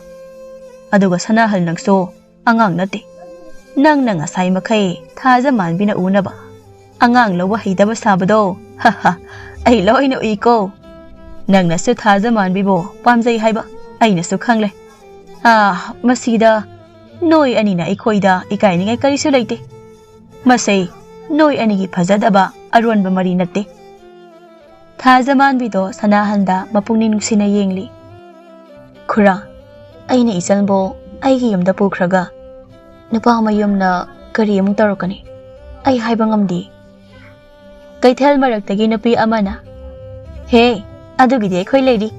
ꯑꯗꯨꯒ ꯁꯅꯥꯍꯜ, ꯅꯪꯁꯨ ꯑꯉꯥꯡ ꯅꯠꯇꯦ꯫ ꯅꯪꯅ ꯉꯁꯥꯏ ꯃꯈꯩ ꯊꯥꯖꯃꯥꯟꯕꯤꯅ ꯎꯅꯕ ꯑꯉꯥꯡ ꯂꯧꯕ ꯍꯩꯇꯕ ꯁꯥꯕꯗꯣ, ꯍꯥ ꯍꯥ, ꯑꯩ ꯂꯣꯏꯅ ꯎꯏꯀꯣ꯫ ꯅꯪꯅꯁꯨ ꯊꯥꯖꯃꯥꯟꯕꯤꯕꯨ ꯄꯥꯝꯖꯩ ꯍꯥꯏꯕ ꯑꯩꯅꯁꯨ ꯈꯪꯂꯦ꯫ ꯑꯥ, ꯃꯁꯤꯗ ꯅꯣꯏ ꯑꯅꯤꯅ ꯑꯩꯈꯣꯏꯗ ꯏꯀꯥꯏꯅꯤꯡꯉꯥꯏ ꯀꯔꯤꯁꯨ ꯂꯩꯇꯦ꯫ ꯃꯁꯤ ꯅꯣꯏ ꯑꯅꯤꯒꯤ ꯐꯖꯗꯕ ꯑꯔꯣꯟꯕ ꯃꯔꯤ ꯅꯠꯇꯦ꯫" ꯊꯥꯖꯃꯥꯟꯕꯤꯗꯣ ꯁꯅꯥꯍꯟꯗ ꯃꯄꯨꯛꯅꯤꯡ ꯅꯨꯡꯁꯤꯅ ꯌꯦꯡꯂꯤ꯫ "ꯈꯨꯔꯥ, ꯑꯩꯅ ꯏꯆꯟꯕꯨ ꯑꯩꯒꯤ ꯌꯨꯝꯗ ꯄꯨꯈ꯭ꯔꯒ ꯅꯨꯄꯥ ꯃꯌꯨꯝꯅ ꯀꯔꯤ ꯑꯃꯨꯛ ꯇꯧꯔꯛꯀꯅꯤ? ꯑꯩ ꯍꯥꯏꯕ ꯉꯝꯗꯦ꯫" ꯀꯩꯊꯦꯜ ꯃꯔꯛꯇꯒꯤ ꯅꯨꯄꯤ ꯑꯃꯅ, "ꯍꯦ, ꯑꯗꯨꯒꯤꯗꯤ ꯑꯩꯈꯣꯏ ꯂꯩꯔꯤ꯫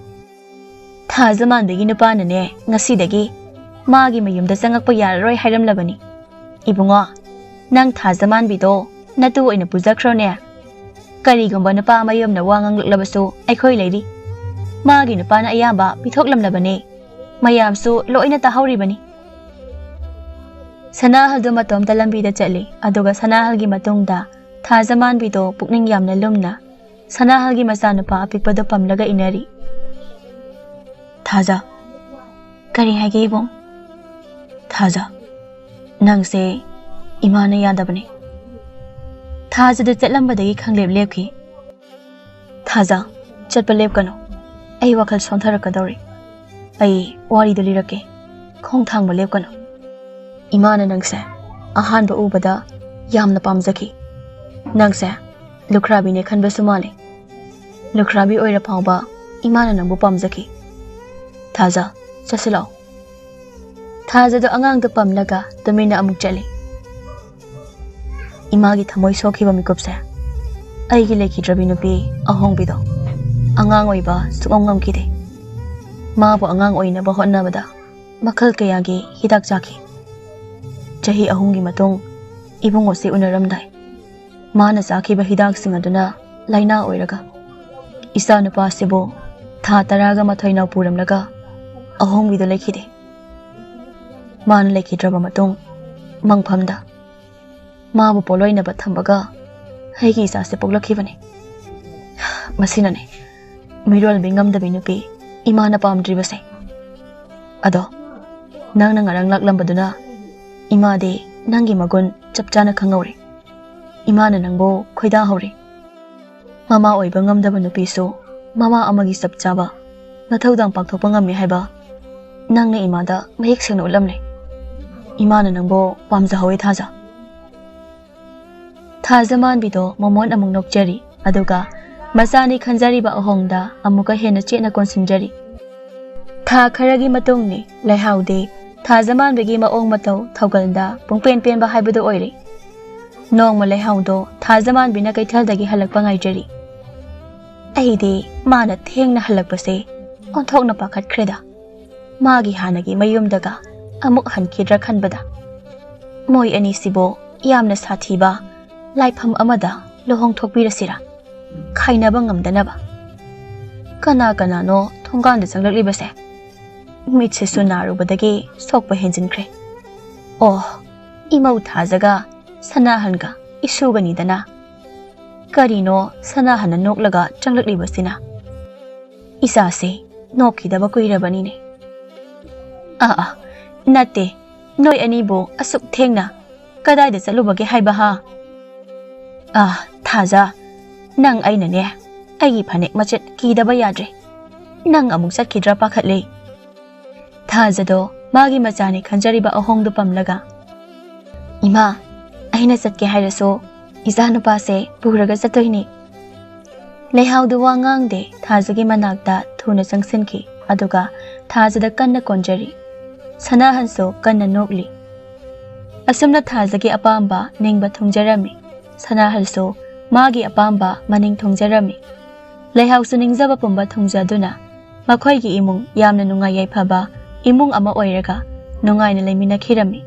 ꯊꯥꯖꯃꯥꯟꯕꯤꯒꯤ ꯅꯨꯄꯥꯅꯅꯦ, ꯉꯁꯤꯗꯒꯤ ꯃꯥꯒꯤ ꯃꯌꯨꯝꯗ ꯆꯪꯉꯛꯄ ꯌꯥꯔꯔꯣꯏ ꯍꯥꯏꯔꯝꯂꯕꯅꯤ꯫ ꯏꯕꯨꯡꯉꯣ, ꯅꯪ ꯊꯥꯖꯃꯥꯟꯕꯤꯗꯣ ꯅꯇꯨ ꯑꯣꯏꯅ ꯄꯨꯖꯈ꯭ꯔꯣꯅꯦ꯫ ꯀꯔꯤꯒꯨꯝꯕ ꯅꯨꯄꯥ ꯃꯌꯨꯝꯅ ꯋꯥ ꯉꯥꯡꯂꯛꯂꯕꯁꯨ ꯑꯩꯈꯣꯏ ꯂꯩꯔꯤ꯫ ꯃꯥꯒꯤ ꯅꯨꯄꯥꯅ ꯑꯌꯥꯝꯕ ꯄꯤꯊꯣꯛꯂꯝꯂꯕꯅꯦ꯫ ꯃꯌꯥꯝꯁꯨ ꯂꯣꯏꯅ ꯇꯥꯍꯧꯔꯤꯕꯅꯤ꯫" ꯁꯅꯥꯍꯜꯗꯨ ꯃꯇꯣꯝꯇ ꯂꯝꯕꯤꯗ ꯆꯠꯂꯤ꯫ ꯑꯗꯨꯒ ꯁꯅꯥꯍꯜꯒꯤ ꯃꯇꯨꯡꯗ ꯊꯥꯖꯃꯥꯟꯕꯤꯗꯣ ꯄꯨꯛꯅꯤꯡ ꯌꯥꯝꯅ ꯂꯨꯝꯅ ꯁꯅꯥꯍꯜꯒꯤ ꯃꯆꯥꯅꯨꯄꯥ ꯑꯄꯤꯛꯄꯗꯨ ꯄꯝꯂꯒ ꯏꯟꯅꯔꯤ꯫ "ꯊꯥꯖ꯫" "ꯀꯔꯤ ꯍꯥꯏꯒꯦ ꯏꯕꯨꯡ?" "ꯊꯥꯖ, ꯅꯪꯁꯦ ꯏꯃꯥꯅ ꯌꯥꯗꯕꯅꯦ꯫" ꯊꯥꯖꯗꯨ ꯆꯠꯂꯝꯕꯗꯒꯤ ꯈꯪꯂꯦꯞ ꯂꯦꯞꯈꯤ꯫ "ꯊꯥꯖ, ꯆꯠꯄ ꯂꯦꯞꯀꯅꯨ꯫ ꯑꯩ ꯋꯥꯈꯜ ꯁꯣꯟꯊꯔꯛꯀꯗꯧꯔꯦ꯫ ꯑꯩ ꯋꯥꯔꯤꯗꯨ ꯂꯤꯔꯛꯀꯦ꯫ ꯈꯣꯡ ꯊꯥꯡꯕ ꯂꯦꯞꯀꯅꯨ꯫ ꯏꯃꯥꯅ ꯅꯪꯁꯦ ꯑꯍꯥꯟꯕ ꯎꯕꯗ ꯌꯥꯝꯅ ꯄꯥꯝꯖꯈꯤ꯫ ꯅꯪꯁꯦ ꯂꯨꯈ꯭ꯔꯥꯕꯤꯅꯦ ꯈꯟꯕꯁꯨ ꯃꯥꯜꯂꯤ꯫" ꯂꯨꯈ꯭ꯔꯥꯕꯤ ꯑꯣꯏꯔ ꯐꯥꯎꯕ ꯏꯃꯥꯅ ꯅꯪꯕꯨ ꯄꯥꯝꯖꯈꯤ꯫ ꯊꯥꯖ, ꯆꯠꯁꯤꯜꯂꯛꯑꯣ꯫ ꯊꯥꯖꯗꯣ ꯑꯉꯥꯡꯗꯣ ꯄꯝꯂꯒ ꯇꯨꯃꯤꯟꯅ ꯑꯃꯨꯛ ꯆꯠꯂꯤ꯫ ꯏꯃꯥꯒꯤ ꯊꯃꯣꯏ ꯁꯣꯛꯈꯤꯕ ꯃꯤꯀꯨꯞꯁꯦ ꯑꯩꯒꯤ ꯂꯩꯈꯤꯗ꯭ꯔꯕꯤ ꯅꯨꯄꯤ ꯑꯍꯣꯡꯕꯤꯗꯣ ꯑꯉꯥꯡ ꯑꯣꯏꯕ ꯁꯨꯛꯉꯝ ꯉꯝꯈꯤꯗꯦ꯫ ꯃꯥꯕꯨ ꯑꯉꯥꯡ ꯑꯣꯏꯅꯕ ꯍꯣꯠꯅꯕꯗ ꯃꯈꯜ ꯀꯌꯥꯒꯤ ꯍꯤꯗꯥꯛ ꯆꯥꯈꯤ꯫ ꯆꯍꯤ ꯑꯍꯨꯝꯒꯤ ꯃꯇꯨꯡ ꯏꯕꯨꯡꯉꯣꯁꯤ ꯎꯅꯔꯝꯗꯥꯏ ꯃꯥꯅ ꯆꯥꯈꯤꯕ ꯍꯤꯗꯥꯛꯁꯤꯡ ꯑꯗꯨꯅ ꯂꯥꯏꯅꯥ ꯑꯣꯏꯔꯒ ꯏꯆꯥ ꯅꯨꯄꯥꯁꯤꯕꯨ ꯊꯥ ꯇꯔꯥꯒ ꯃꯥꯊꯣꯏꯅ ꯄꯨꯔꯝꯂꯒ ꯑꯍꯣꯡꯕꯤꯗꯨ ꯂꯩꯈꯤꯗꯦ꯫ ꯃꯥꯅ ꯂꯩꯈꯤꯗ꯭ꯔꯕ ꯃꯇꯨꯡ ꯃꯪꯐꯝꯗ ꯃꯥꯕꯨ ꯄꯣꯠꯂꯣꯏꯅꯕ ꯊꯝꯕꯒ ꯑꯩꯒꯤ ꯏꯆꯥꯁꯦ ꯄꯣꯛꯂꯛꯈꯤꯕꯅꯤ꯫ ꯃꯁꯤꯅꯅꯤ ꯃꯤꯔꯣꯜꯕꯤ ꯉꯝꯗꯕꯤ ꯅꯨꯄꯤ ꯏꯃꯥꯅ ꯄꯥꯝꯗ꯭ꯔꯤꯕꯁꯦ꯫ ꯑꯗꯣ ꯅꯪꯅ ꯉꯔꯥꯡ ꯂꯥꯛꯂꯝꯕꯗꯨꯅ ꯏꯃꯥꯗꯤ ꯅꯪꯒꯤ ꯃꯒꯨꯟ ꯆꯞ ꯆꯥꯅ ꯈꯪꯍꯧꯔꯦ꯫ ꯏꯃꯥꯅ ꯅꯪꯕꯨ ꯈꯣꯏꯗꯥꯍꯧꯔꯦ꯫ ꯃꯃꯥ ꯑꯣꯏꯕ ꯉꯝꯗꯕ ꯅꯨꯄꯤꯁꯨ ꯃꯃꯥ ꯑꯃꯒꯤ ꯆꯞ ꯆꯥꯕ ꯃꯊꯧꯗꯥꯡ ꯄꯥꯡꯊꯣꯛꯄ ꯉꯝꯃꯤ ꯍꯥꯏꯕ ꯅꯪꯅ ꯏꯃꯥꯗ ꯃꯌꯦꯛ ꯁꯦꯡꯅ ꯎꯠꯂꯝꯂꯦ꯫ ꯏꯃꯥꯅ ꯅꯪꯕꯨ ꯄꯥꯝꯖꯍꯧꯋꯦ ꯊꯥꯖ꯫ ꯊꯥꯖ ꯃꯥꯟꯕꯤꯗꯣ ꯃꯃꯣꯟ ꯑꯃꯨꯛ ꯅꯣꯛꯆꯔꯤ, ꯑꯗꯨꯒ ꯃꯆꯥꯅꯤ ꯈꯟꯖꯔꯤꯕ ꯑꯍꯣꯡꯗ ꯑꯃꯨꯛꯀ ꯍꯦꯟꯅ ꯆꯦꯠꯅ ꯀꯣꯟꯁꯤꯟꯖꯔꯤ꯫ ꯊꯥ ꯈꯔꯒꯤ ꯃꯇꯨꯡꯅꯤ ꯂꯩꯍꯥꯎꯗꯤ ꯊꯥꯖ ꯃꯥꯟꯕꯤꯒꯤ ꯃꯑꯣꯡ ꯃꯇꯧ ꯊꯧꯒꯜꯗ ꯄꯨꯡꯄꯦꯟ ꯄꯦꯟꯕ ꯍꯥꯏꯕꯗꯨ ꯑꯣꯏꯔꯦ꯫ ꯅꯣꯡꯃ ꯂꯩꯍꯥꯎꯗꯣ ꯊꯥꯖ ꯃꯥꯟꯕꯤꯅ ꯀꯩꯊꯦꯜꯗꯒꯤ ꯍꯜꯂꯛꯄ ꯉꯥꯏꯖꯔꯤ꯫ ꯑꯩꯗꯤ ꯃꯥꯅ ꯊꯦꯡꯅ ꯍꯜꯂꯛꯄꯁꯦ ꯑꯣꯟꯊꯣꯛꯅ ꯄꯥꯈꯠꯈ꯭ꯔꯦꯗ꯫ ꯃꯥꯒꯤ ꯍꯥꯟꯅꯒꯤ ꯃꯌꯨꯝꯗꯒ ꯑꯃꯨꯛ ꯍꯟꯈꯤꯗ꯭ꯔꯥ ꯈꯟꯕꯗ꯫ ꯃꯣꯏ ꯑꯅꯤꯁꯤꯕꯨ ꯌꯥꯝꯅ ꯁꯥꯊꯤꯕ ꯂꯥꯏꯐꯝ ꯑꯃꯗ ꯂꯨꯍꯣꯡꯊꯣꯛꯄꯤꯔꯁꯤꯔꯥ? ꯈꯥꯏꯅꯕ ꯉꯝꯗꯅꯕ꯫ ꯀꯅꯥ ꯀꯅꯥꯅꯣ ꯊꯣꯡꯒꯥꯟꯗ ꯆꯪꯂꯛꯂꯤꯕꯁꯦ? ꯃꯤꯠꯁꯤꯁꯨ ꯅꯥꯔꯨꯕꯗꯒꯤ ꯁꯣꯛꯄ ꯍꯦꯟꯖꯤꯟꯈ꯭ꯔꯦ꯫ ꯑꯣ, ꯏꯃꯧ ꯊꯥꯖꯒ ꯁꯅꯥꯍꯟꯒ ꯏꯁꯨꯒꯅꯤꯗꯅ꯫ ꯀꯔꯤꯅꯣ ꯁꯅꯥꯍꯟꯅ ꯅꯣꯛꯂꯒ ꯆꯪꯂꯛꯂꯤꯕꯁꯤꯅ? ꯏꯆꯥꯁꯦ ꯅꯣꯛꯈꯤꯗꯕ ꯀꯨꯏꯔꯕꯅꯤꯅꯦ꯫ ꯑꯥ, ꯑꯥ, ꯅꯠꯇꯦ, ꯅꯣꯏ ꯑꯅꯤꯕꯨ ꯑꯁꯨꯛ ꯊꯦꯡꯅ ꯀꯗꯥꯏꯗ ꯆꯠꯂꯨꯕꯒꯦ ꯍꯥꯏꯕ ꯍꯥ? ꯑꯥ, ꯊꯥꯖ, ꯅꯪ ꯑꯩꯅꯅꯦ, ꯑꯩꯒꯤ ꯐꯅꯦꯛ ꯃꯆꯦꯠ ꯀꯤꯗꯕ ꯌꯥꯗ꯭ꯔꯦ꯫ ꯅꯪ ꯑꯃꯨꯛ ꯆꯠꯈꯤꯗ꯭ꯔꯥ ꯄꯥꯈꯠꯂꯦ꯫ ꯊꯥꯖꯗꯣ ꯃꯥꯒꯤ ꯃꯆꯥꯅꯤ ꯈꯟꯖꯔꯤꯕ ꯑꯍꯣꯡꯗꯨ ꯄꯝꯂꯒ, "ꯏꯃꯥ, ꯑꯩꯅ ꯆꯠꯀꯦ ꯍꯥꯏꯔꯁꯨ ꯏꯆꯥ ꯅꯨꯄꯥꯁꯦ ꯄꯨꯔꯒ ꯆꯠꯇꯣꯏꯅꯤ꯫ ꯂꯩꯍꯥꯎꯗꯨ ꯋꯥ ꯉꯥꯡꯗꯦ, ꯊꯥꯖꯒꯤ ꯃꯅꯥꯛꯇ ꯊꯨꯅ ꯆꯪꯁꯤꯟꯈꯤ꯫ ꯑꯗꯨꯒ ꯊꯥꯖꯗ ꯀꯟꯅ ꯀꯣꯟꯖꯔꯤ꯫ ꯁꯅꯥꯍꯜꯁꯨ ꯀꯟꯅ ꯅꯣꯛꯂꯤ꯫ ꯑꯁꯨꯝꯅ ꯊꯥꯖꯒꯤ ꯑꯄꯥꯝꯕ ꯅꯤꯡꯕ ꯊꯨꯡꯖꯔꯝꯃꯤ꯫ ꯁꯅꯥꯍꯜꯁꯨ ꯃꯥꯒꯤ ꯑꯄꯥꯝꯕ ꯃꯅꯤꯡ ꯊꯨꯡꯖꯔꯝꯃꯤ꯫ ꯂꯩꯍꯥꯎꯁꯨ ꯅꯤꯡꯖꯕ ꯄꯨꯝꯕ ꯊꯨꯡꯖꯗꯨꯅ ꯃꯈꯣꯏꯒꯤ ꯏꯃꯨꯡ ꯌꯥꯝꯅ ꯅꯨꯡꯉꯥꯏ ꯌꯥꯏꯐꯕ ꯏꯃꯨꯡ ꯑꯃ ꯑꯣꯏꯔꯒ ꯅꯨꯡꯉꯥꯏꯅ ꯂꯩꯃꯤꯟꯅꯈꯤꯔꯝꯃꯤ꯫